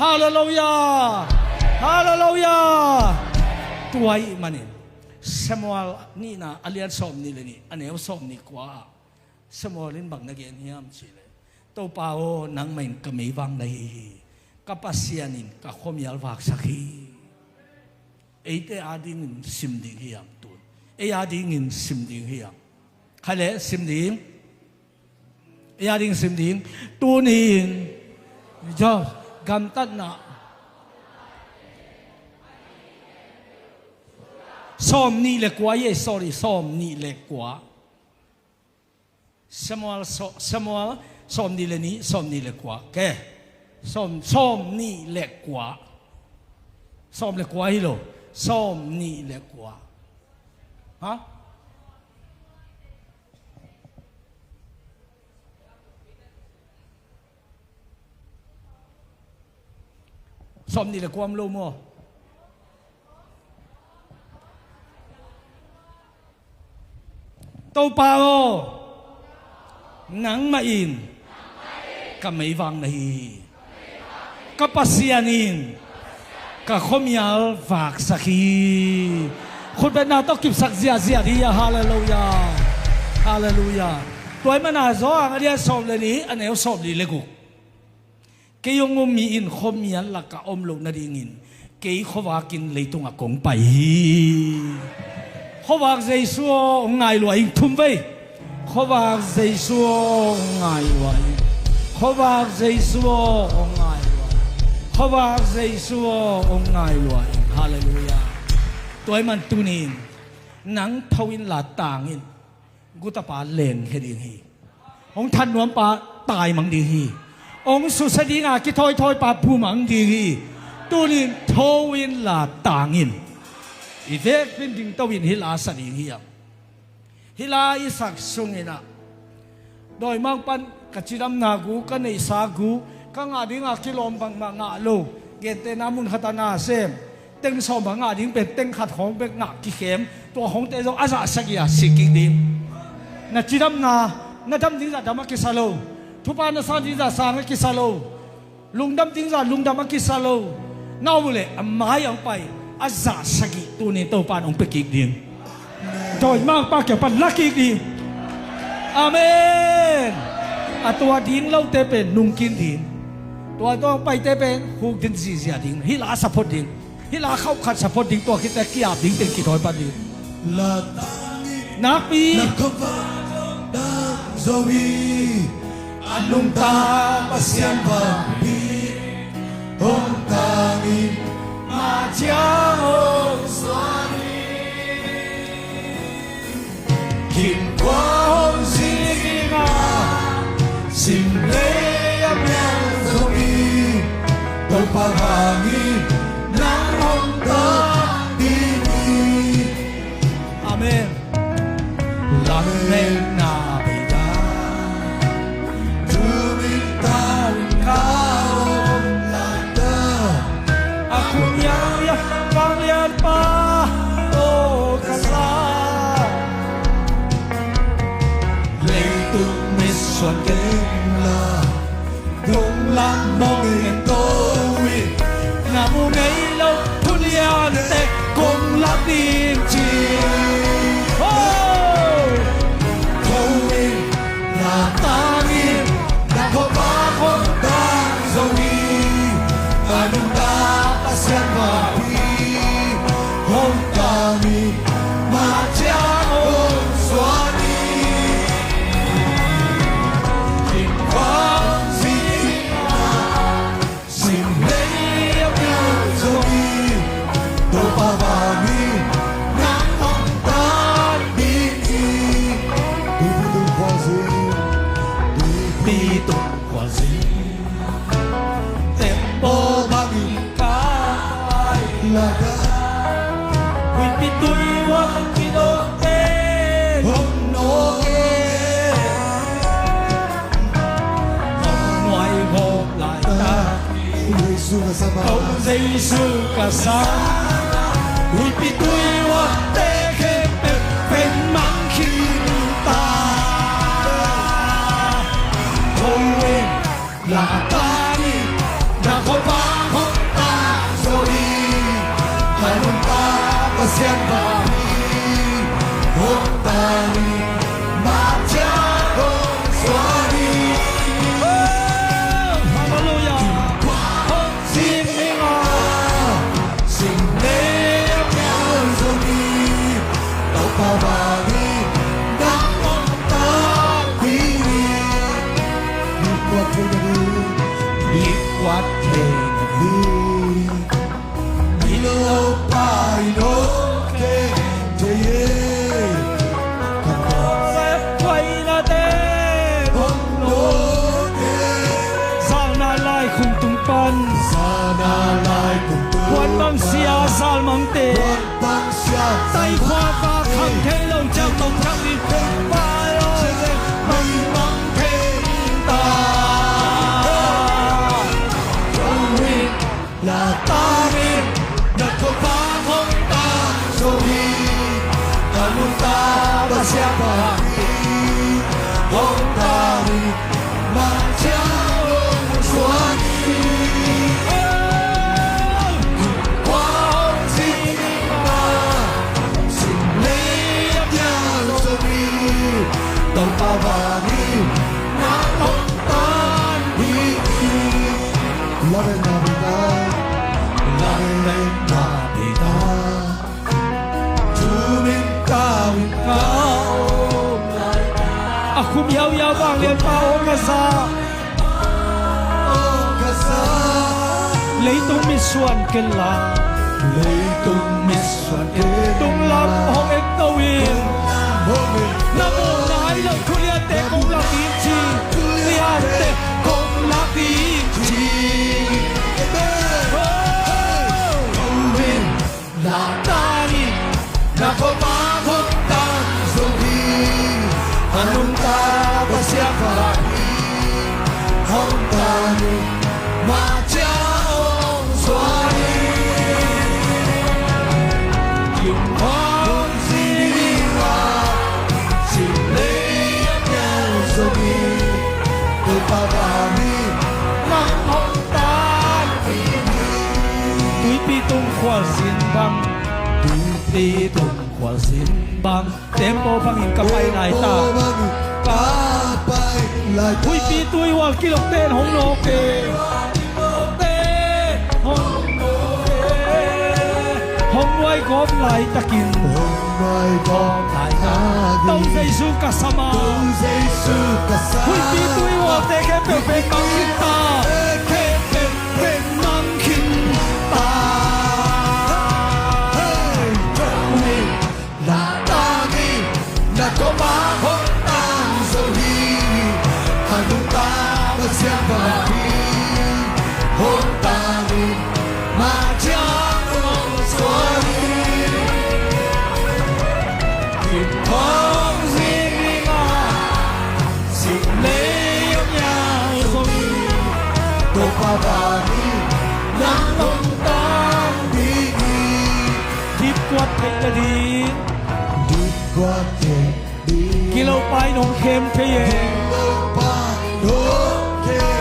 Halleluiah. Halleluiah. Tua ahih manin Samuel nihna a lian sawmnih le nih, a neu sawmnih kua ah Samuel in bang na gen hiam cih leh, Topa aw, nangmah in ka meivak na hi hi. Ka Pasian in ka khuamial vaksak hi. Eite adingin sim ding hiam tun? Ei adingin sim ding hiam? Khaleh sim ding. Ei adingin sim ding. Tuni-in Job gamtatna sawmnih le kua hi, sorry, sawmnih le kua. Samuel, so, Samuel sawmnih le nih, sawmnih le kua. Ke. Sawm, sawmnih le kua. Sawm le kua hi lo. Sawmnih le kua. Ha? Sawmnih le kua om lo maw? Topa aw, nangmah in ka meivak na hi hi. Ka Pasian in ka khuamial vaksak hi. Khutbetna tawh kipsak ziahziah dih a, halleluiah. Halleluiah. Tua ahih manin Johan a lian sawm le nih, a neu sawmli le guk. Kei hong um mi in khuamial lakah om loh nadingin kei khuavakin leitungah kong pai hi. Khuavak Jesu aw, hong ngai lua ing, thum vei. Khuavak Jesu aw, hong ngai lua ing. Khuavak Jesu aw, hong ngai lua ing. Khuavak Jesu aw, hong ngai lua ing. Halleluiah. Tua ahih manin tuni-in nang tho inla tang in. Gutapa lenkhia ding hi. Hong that nuampa taimang ding hi. Hong susia dinga kithawithawipa bumang ding hi. Tuni-in tho inla tang in. I vekpi in dingto in hih la sa ding hi hang. Hih la i sak sungin ah, dawimangpa'n ka cidamna gu, ka neihsa gu, ka ngah dinga kilawm bangmah ngah lo, gentehna mun khatah na sem, teng sawm bang ngah ding pen teng khat khawng bek ngah kikhem, tua khawngte zong a zah sagih a si kik ding. Na cidamna, na dam ding zah dam a kisa lo. Thupha na san ding zah sang a kisa lo. Lungdam ding zah lungdam a kisa lo. Na om uh leh a mai a hong pai a zah sagih tuni-in Topa'n hong pia kik ding. Dawimangpa kiang pan la kik ding. Amen. A tua ding lote pen nungkin ding. Tua tawh paite pen huk din zihziah ding, hih la a support ding, hih la khauh khat support ding, tua khit teh ki-ap ding teng kithawi pan ding. Nakpi. Zo hi a nungta Pasian vanpi hong tangin, mah ciang hong suan hi. Kim kua hong zing a, sim lei a mial zo hi. Topa vangin nang hong tang ding hi. Amen. Lametna beita, thu min tawh ka om laita, a khut yau ya vanglianpa, o ka sa. Leitung mitsuan kei la, dong lam mong in ko in, na mu ngei lo thu lian teh kong lak ding ci. Ho! Ko in, na tangin, na khuavak hong tang zo hi. A nungta Pasian vanpi hong tang hi. Mah ciang hong suan hi. Kim kua hong zing a, sim lei a mial zo hi. Topa vangin nang hong tang ding hi. Tuipi tung khualzin, tuipi tung khualzin, tembaw bangin ka ai lada. Huipi tui uah kidawk teh hong nawk e. Nuai hawm laita, Jesu ka sa, Jesu ka sa. Huipi tui uah teh khempeuh pen mang khin ta. Ko in, na tangin, na khuavak hong tang zo hi. A nungta Pasian vanpi hong tang hi. Mah ciang hong suan hi. Halleluiah. Hong zing hi a, sim lei a mial zo hi. Topa vangin nang hong tang ding hi. Mi kuat thei nading, mi kuat thei nading, mi lopa in hong khek thei hi. Ka pawlkhat paina teh hong nawk e. Zalna laikung tung pan, zalna laikung tung pan, puanbang sia zalmangte, puanbang sia, taikhuak a kham thei lo ciang tong ciang in, pai aw, meimang thei ta. Ko in, na tangin, na khuavak hong tang zo hi. A nungta Pasian vanpi hong tang hi. Mah ciang hong suan hi. Kim kua hong zing a, sim lei a mial zo hi. Topa vangin nang hong tang ding hi. Lametna beita, lametna beita, thu min tawh ka om laita, a khut yau ya vanglianpa, o ka sa, o ka sa. Leitung mitsuan ken la, leitung mitsuan ken la, dong lam hong en ko in, dong lam hong en ko in, na mu nai lo thu lian teh kong lak ding ci, thu lian teh kong lak ding ci. Amen. Oh. Ko in, na tangin, na khuavak hong tang zo hi. A nungta Pasian vanpi hong tang hi. Mah ciang hong suan hi. Kim kua hong zing a, sim lei a mial zo hi. Topa vangin nang hong tang ding hi. Tuipi tung khualzin bang, tuipi tung khualzin bang, tembaw bangin ka pai laita, tembaw bangin ka pai laita. Huipi tui uah kilawk teh hong nawk e. Gawp laitakin, hong nuai gawp laitakin, To Jesu ka sam a, To Jesu ka sam a, huihpi tuihualte khempeuh pen bang ding ta, khempeuh pen bang ding ta. Hey, Jehovah, na tangin, na koma hong tang zo hi. A nungta Pasian vang hi. Hong tangin, Mah ciang hong suak hi. Kin hong zing ding a, sim lei a mial zong hi. Topa vang hi, nang hong tang ding hi. Dipkuat theih nading, dipkuat theih Gilopa in hong khem thei e. Gilopa in hong khem thei e.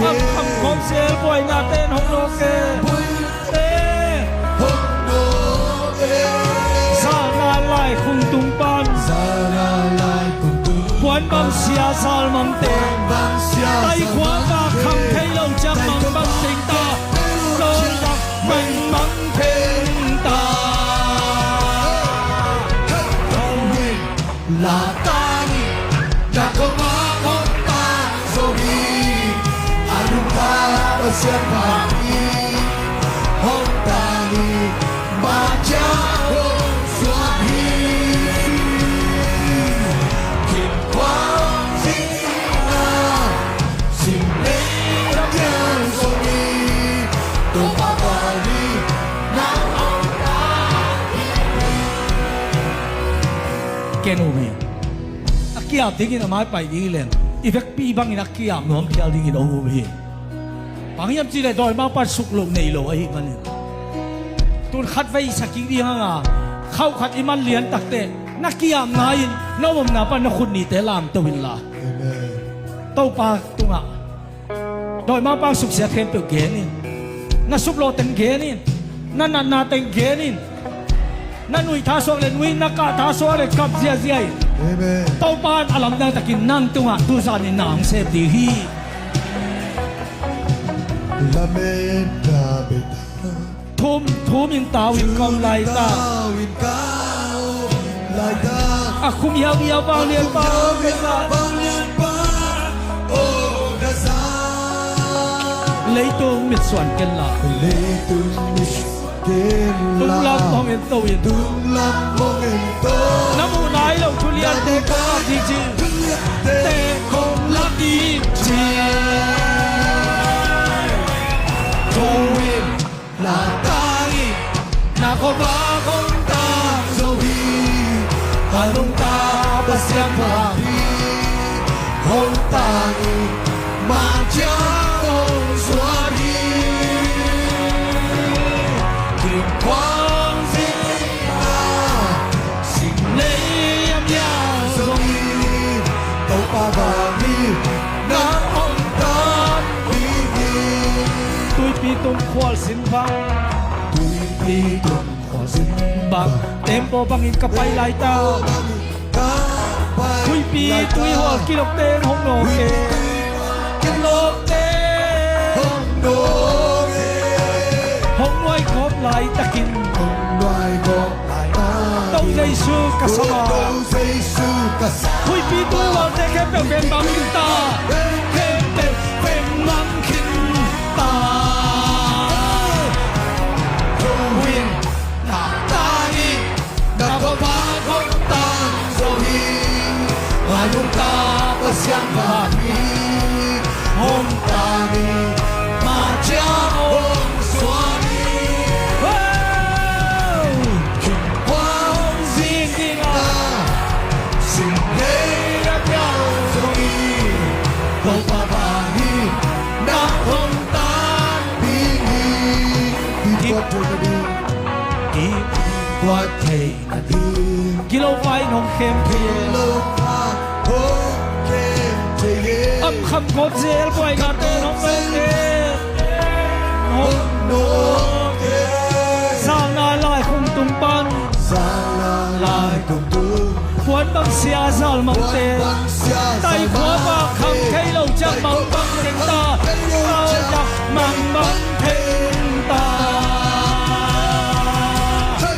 Kham kham khawm zel buainate in hong nawk e. Buainate in hong nawk e. Zalna lai khung tung pan. Zalna lai khung tung pan. Puan bang sia zal mangte. Puan bang sia zal mangte. Tai khua pa kham thei lo ciang mang bang teng ta. Lo ciang mang bang teng ta. Hey, hey, hey. La tangin, na koma hong tang zo hi. A nungta Pasian vang hi. Hong tang hi, mah ciang hong suak hi. Kin hong zing ding a, sim lei a mial zong hi. Topa vang hi, nang hong tang ding hi. Ken um hi. A ki-ap dingin a mai pai ding hi leng, i vekpi bangin a ki-ap nuam phial dingin hong um hi. Bang hiam cih leh dawimangpa in suk loh nei lo ahih manin. Tun khatvei i sa kik ding hang a, khau khat i man lian takteh na ki-ap ngai-in na omna pan na khut nihte lamto inla. Amen. Topa tungah dawimangpa suksiat khempeuh gen in. Na suklawh teng gen in. Na natna teng gen in. Na nuih tha suak le nuih, na kah tha suak le kap ziazia in. Amen. Topa in a lamdang takin nang tungah tuzan in na hong sem ding hi. Lamen David. Thum, thum in tau in ka om laita. Thum in tau in ka om laita. A khum hiauhiau vanglianpa, a khum hiauhiau vanglianpa, oh, na za. Leitung mitsuan kenla. Leitung mitsuan kenla. Tunglam hong en to in. Tunglam hong en to in. Na muh nai lo thu liante kong lak ding ci. Na muh nai lo thu liante kong lak ding ci. Te kong lak ding ci. Tho in. La tangin, na koma hong tang zo hi. A nungta Pasian vang hi. Hong tang hi, mah ciang hong suak hi. Kin hong zing ding a, sim lei a mial zong hi. Topa vang hi, nang hong tang ding hi. Tuipi tung khualzin bang. Tuipi tung khualzin bang. Tembaw bangin ka pai laita. Tembaw bangin ka pai laita. Tuipi tuihual kilawkte in hong nawk e. Tuipi kilawkte in hong nawk e. Hong nuai gawp laitakin. Hong nuai gawp laitakin. To Jesu ka sam a. To Jesu ka sam a. Huihpi tuihualte khempeuh pen mang khin ta. Khempeuh pen mang khin ta. Tho in, na tang in, na koma hong tang zo hi. A nungta Pasian vang hi. Hong tang hi, mah ciang hong suak hi. Kin hong zing ding a, sim lei a mial zong hi. Topa vang hi, nang hong tang ding hi. Dipkuat theih nading. Dipkuat theih nading. Gilopa in hong khem thei e. Gilopa in hong khem thei e. Am kham gawp zel buainate in hong nawk e. Hong nawk e. Zalna lai khung tung pan. Zalna lai khung tung. Puan bang sia zal mangte. Puan bang sia zal mangte. Tai khua pa kham thei lo ciang mang bang teng ta. Tau ciang mang bang teng ta. Hey,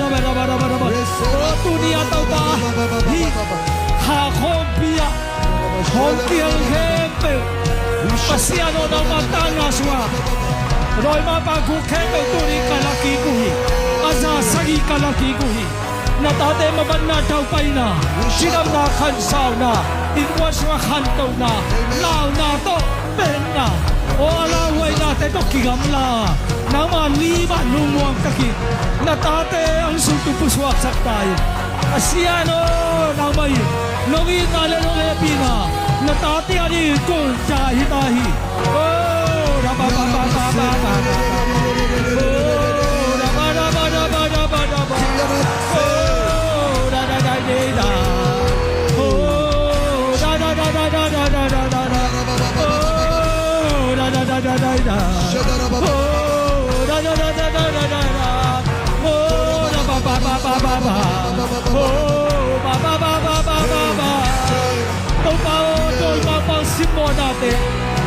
Aw, tuni a Topa, hih kha khawmpi ah hong kihel khempeuh, Pasian aw, nangma tangna sungah dawimangpa guk khempeuh tuni ka la kik uh hi. A za sagih ka la kik uh hi. Na tate mabanna, daupaina, cidamna, khansauna, innkuan sungah khantohna, launa tawh penna, aw, a lauhuainate tawh kigamla, nangma lim ah lungmuang takin na tate hong sungtu pusuaksak ta in. Pasian aw, nangmah in nong itna le nong hehpihna na tate a dingin kong ta hi ta hi. Topa aw, dawimangpa simmawhnate,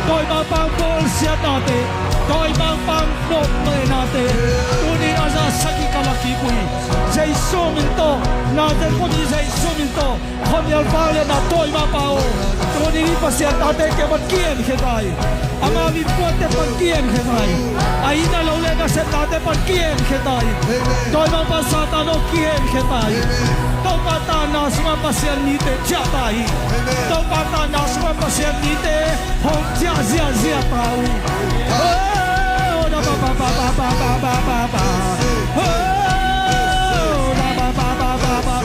dawimangpa bawlsiatnate, dawimangpa nopmehnate, tuni a za sagih ka la kik uh hi. Jesu min tawh, Nazareth khua mi Jesu min tawh, khuamial vangliatna dawimangpa aw, tuni ni Pasian tate kiang pan ki-enkhia ta hi. Amau innkuante pan ki-enkhia ta hi. A inn a lo le nasepnate pan ki-enkhia ta hi. Dawimangpa Satan aw, ki-enkhia ta hi. Topa tangna sungah Pasian mite ciah ta hi. Topa tangna sungah Pasian mite hong ciah ziahziah ta uh hi. Oh, da ba ba ba. Oh, da ba ba ba.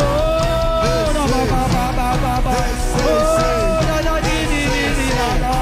Oh, da ba ba ba. Oh, da da di di di di da da.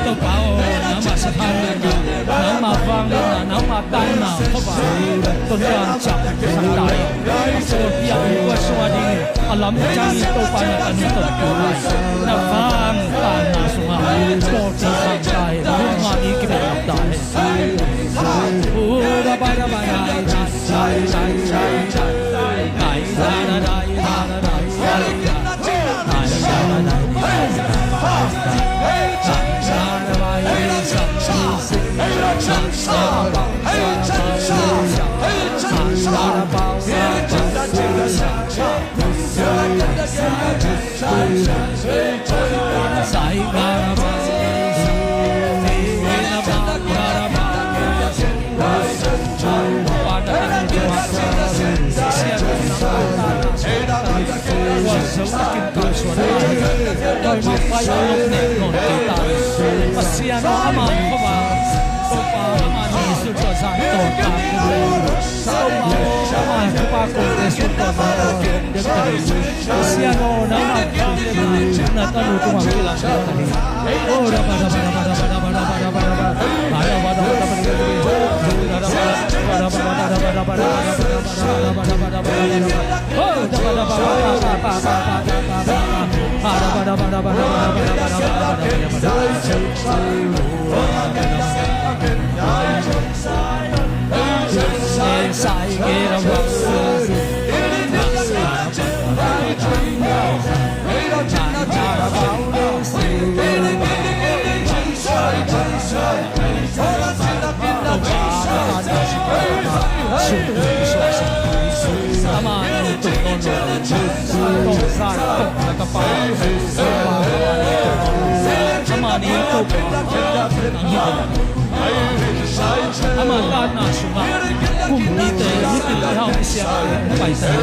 Topa aw, nangmah sa tha lutna, nangmah vang lutna, nangmah tanna khuavak tondan ciah khak ta in. A sawlpi a innkuan sungah ding in a lam ciangin Topa na tanu tawntung lai, na vang tanna sungah pawlpi khak ta in. Nangmah mi kibehlap ta in. Pasian aw, amah khuavak Topa, amah ni sun tawh zan tawh tak Topa aw, amah khuavak kote sun tawh zan tawh dek ta hi. Pasian aw, nangmah khuavak na tanu tungah kilang ta hi. Oh, raba, raba, raba. Ama tanna sungah kumpite, mipil, mihau, misiamte hong paita hi.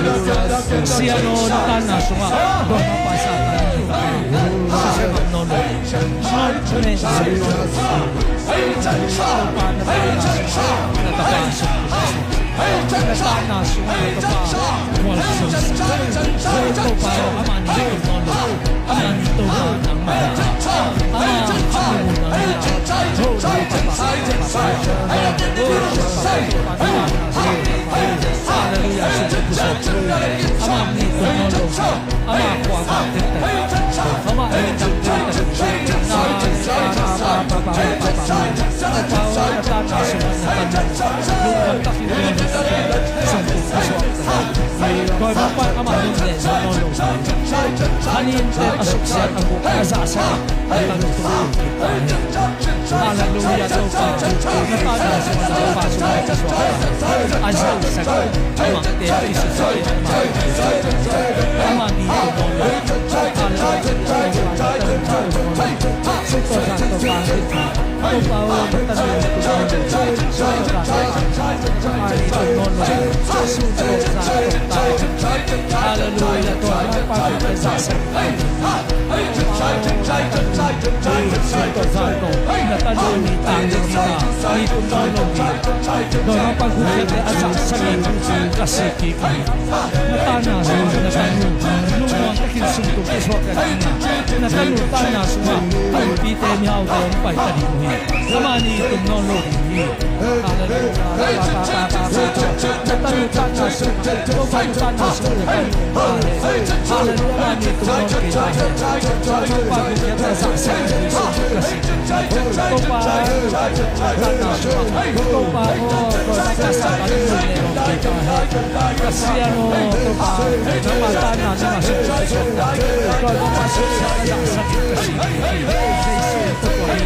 Pasian aw, na tanna sungah dong a paisa tan. Amen. Hallelujah. Ama mi tungtawn lo, ama khuavak tengteng, ama lungdam tengteng, Topa aw, na tanna sungah na tan, lungdam takin lungdam takin sungkup kisuak ta hi. Dawimangpa'n ama lungdam tungtawn lo, a ninte a suksiat a guk a zahsak a tan tungtawn. Hallelujah, Topa. Na tanna sungah na Topa sungah kisuak ta. A zahsak a mangte a kisusia a mangte. Ama mi tungtawn lo. Hallelujah, Topa. Na tanna sungah na Topa sungah kisuak ta. Topa aw, na tanna sungah na Topa sungah kisuak ta. Ama mi tungtawn lo. Hallelujah, Topa. Na tanu, lungmuang takin sungkup kisuak ta ding a, na tanu tanna sungah kumpite, mihaute hong pai ta ding uh hi. Amah in tung nawn lo ding hi.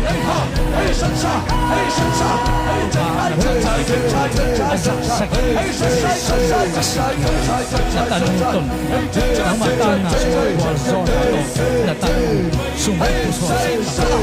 Hallelujah. Na tanu tawh nangma tana gualzawhna tawh na tanu sung pusuak seh.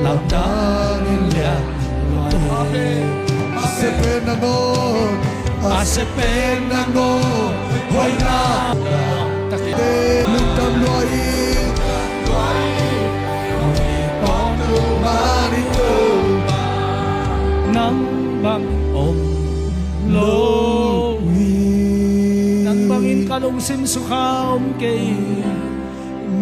Lamdang in lian lua hi. A sepen nangawn, a sepen nangawn, hoihna te lungdam lua hi. Nang bang om lo hi. Nang bangin ka lungsim sukha om kei.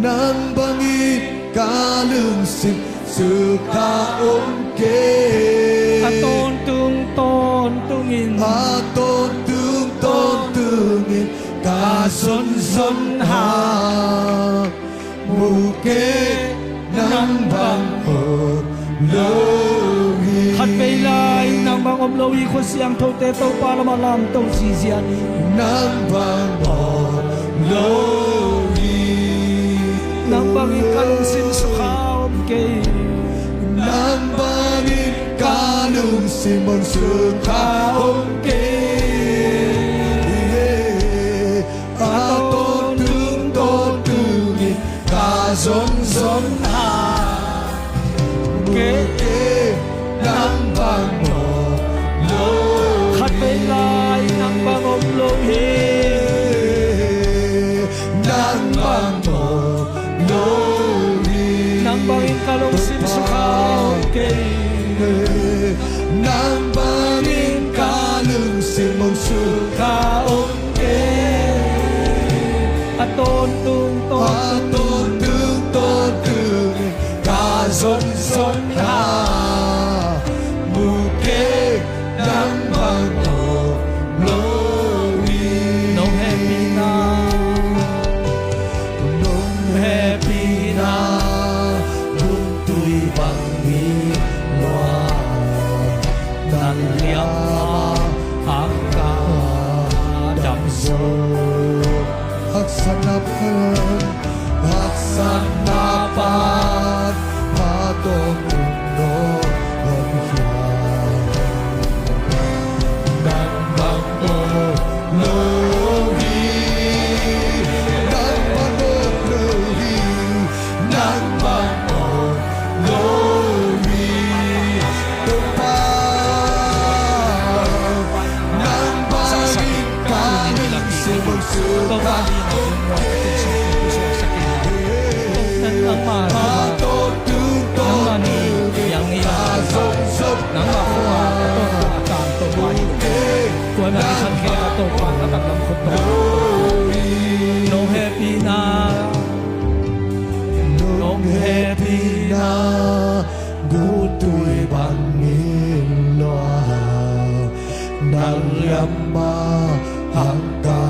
Nang bangin ka lungsim sukha om kei. A tawntung tawntungin, a tawntung tawntungin ka zonzon hang. Mu kei, nang bang om lo hi. Khatvei lai nang bang om lo hi. Khua siangthote Topa lamah lamto zizia ni. Nang bang om lo hi. Nang bangin ka lungsim sukha om kei. Nang bangin ka lungsim sukha om kei. A tawntung tawntungin ka zonzon hang. Kei, kei nang bang om lo hi. Khatvei lai nang bang om lo hi. Nang bang om lo hi. Nang bangin ka lungsim sukha om kei. Nang bangin ka lungsim sukha om kei. A tawntung, a tawntung, tawntung, tawntung ka zonzon hang. Mu kei, nang bang om lo hi. Nong hehpihna, nong hehpihna, gumtui bang hi lua. Nang liamma hang ka dam zo. Haksatna pan, haksatna pan a tawntung nong om hiam? Nang bang om lo hi. Nang bang om lo hi. Nang bang om lo hi. Topa, nang bangin ka lungsim sukha om kei. Nangmah, nangmah ni, yang ni, nangmah khua, a tawntung a tang Topa hi. Tua na i khan khe a Topa, a taklam khut Topa. Nong hehpihna, nong hehpihna, gumtui bang hi lua. Nang liamma hang ka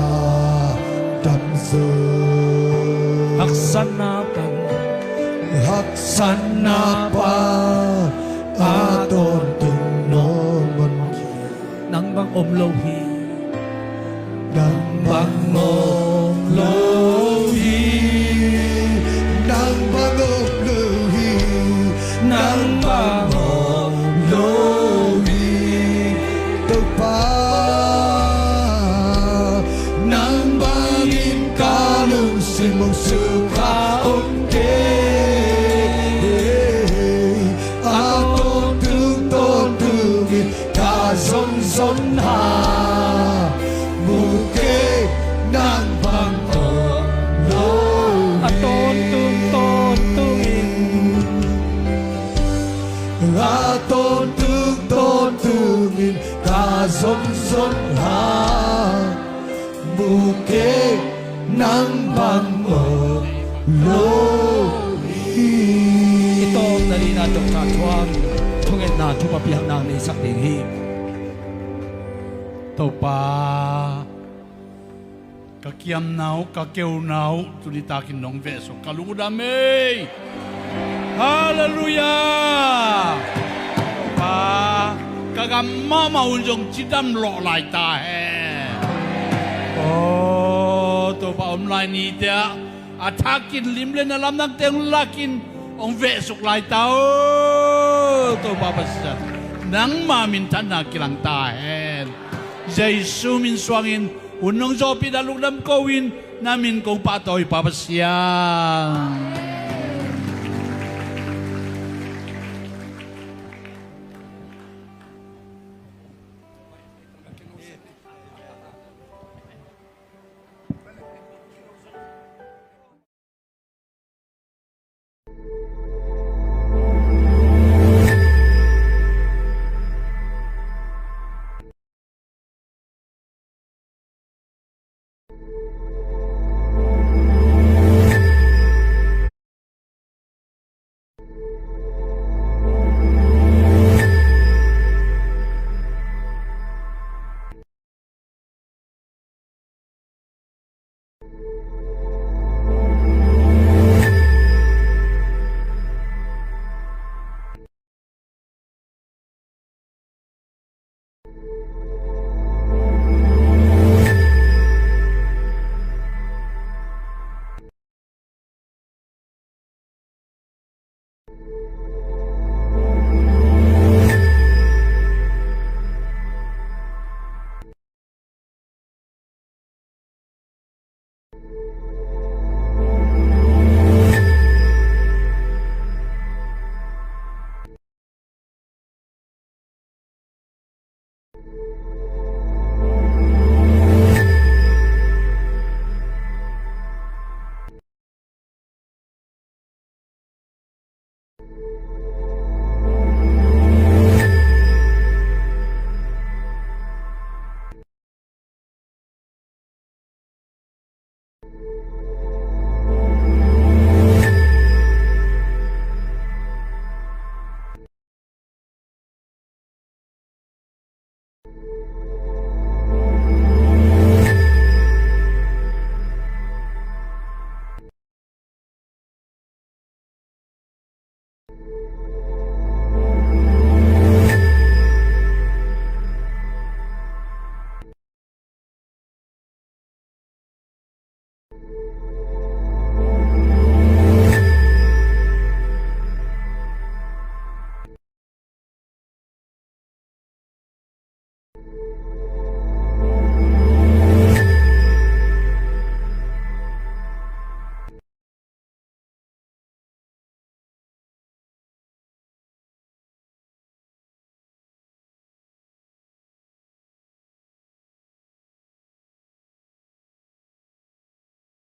dam zo. Haksatna pan, haksatna pan a tawntung nong om. Nang bang om lo hi. Nang bang om lo hi. Nang bang om lo hi. Nang bang om lo hi. Topa, nang bangin ka lungsim Sukha om kei, a tawntung tawntungin ka zonzon hang, mu kei nang bang om lo hi. A tawntung tawntungin, a tawntung tawntungin ka zonzon hang, mu kei nang bang om lo hi. I tawpna dingin Doctor Thuang thungetna thupha piakna nei sak ding hi. Topa, ka kiamna uh, ka keuna uh tuni takin nong vehsuk ka lungdam ei. Halleluiah. Pa, ka gam mahmah un zong cidam lawh lai ta hen. Aw Topa, om lai nite ah a thakin lim le na lamdangte hong lakin hong vehsuk lai ta aw. Topa Pasian, nangma minthanna kilang ta hen. Jesu min suangin hun nong zawhpih dan lungdam ko-in na min kong pahtawi, Pa Pasian.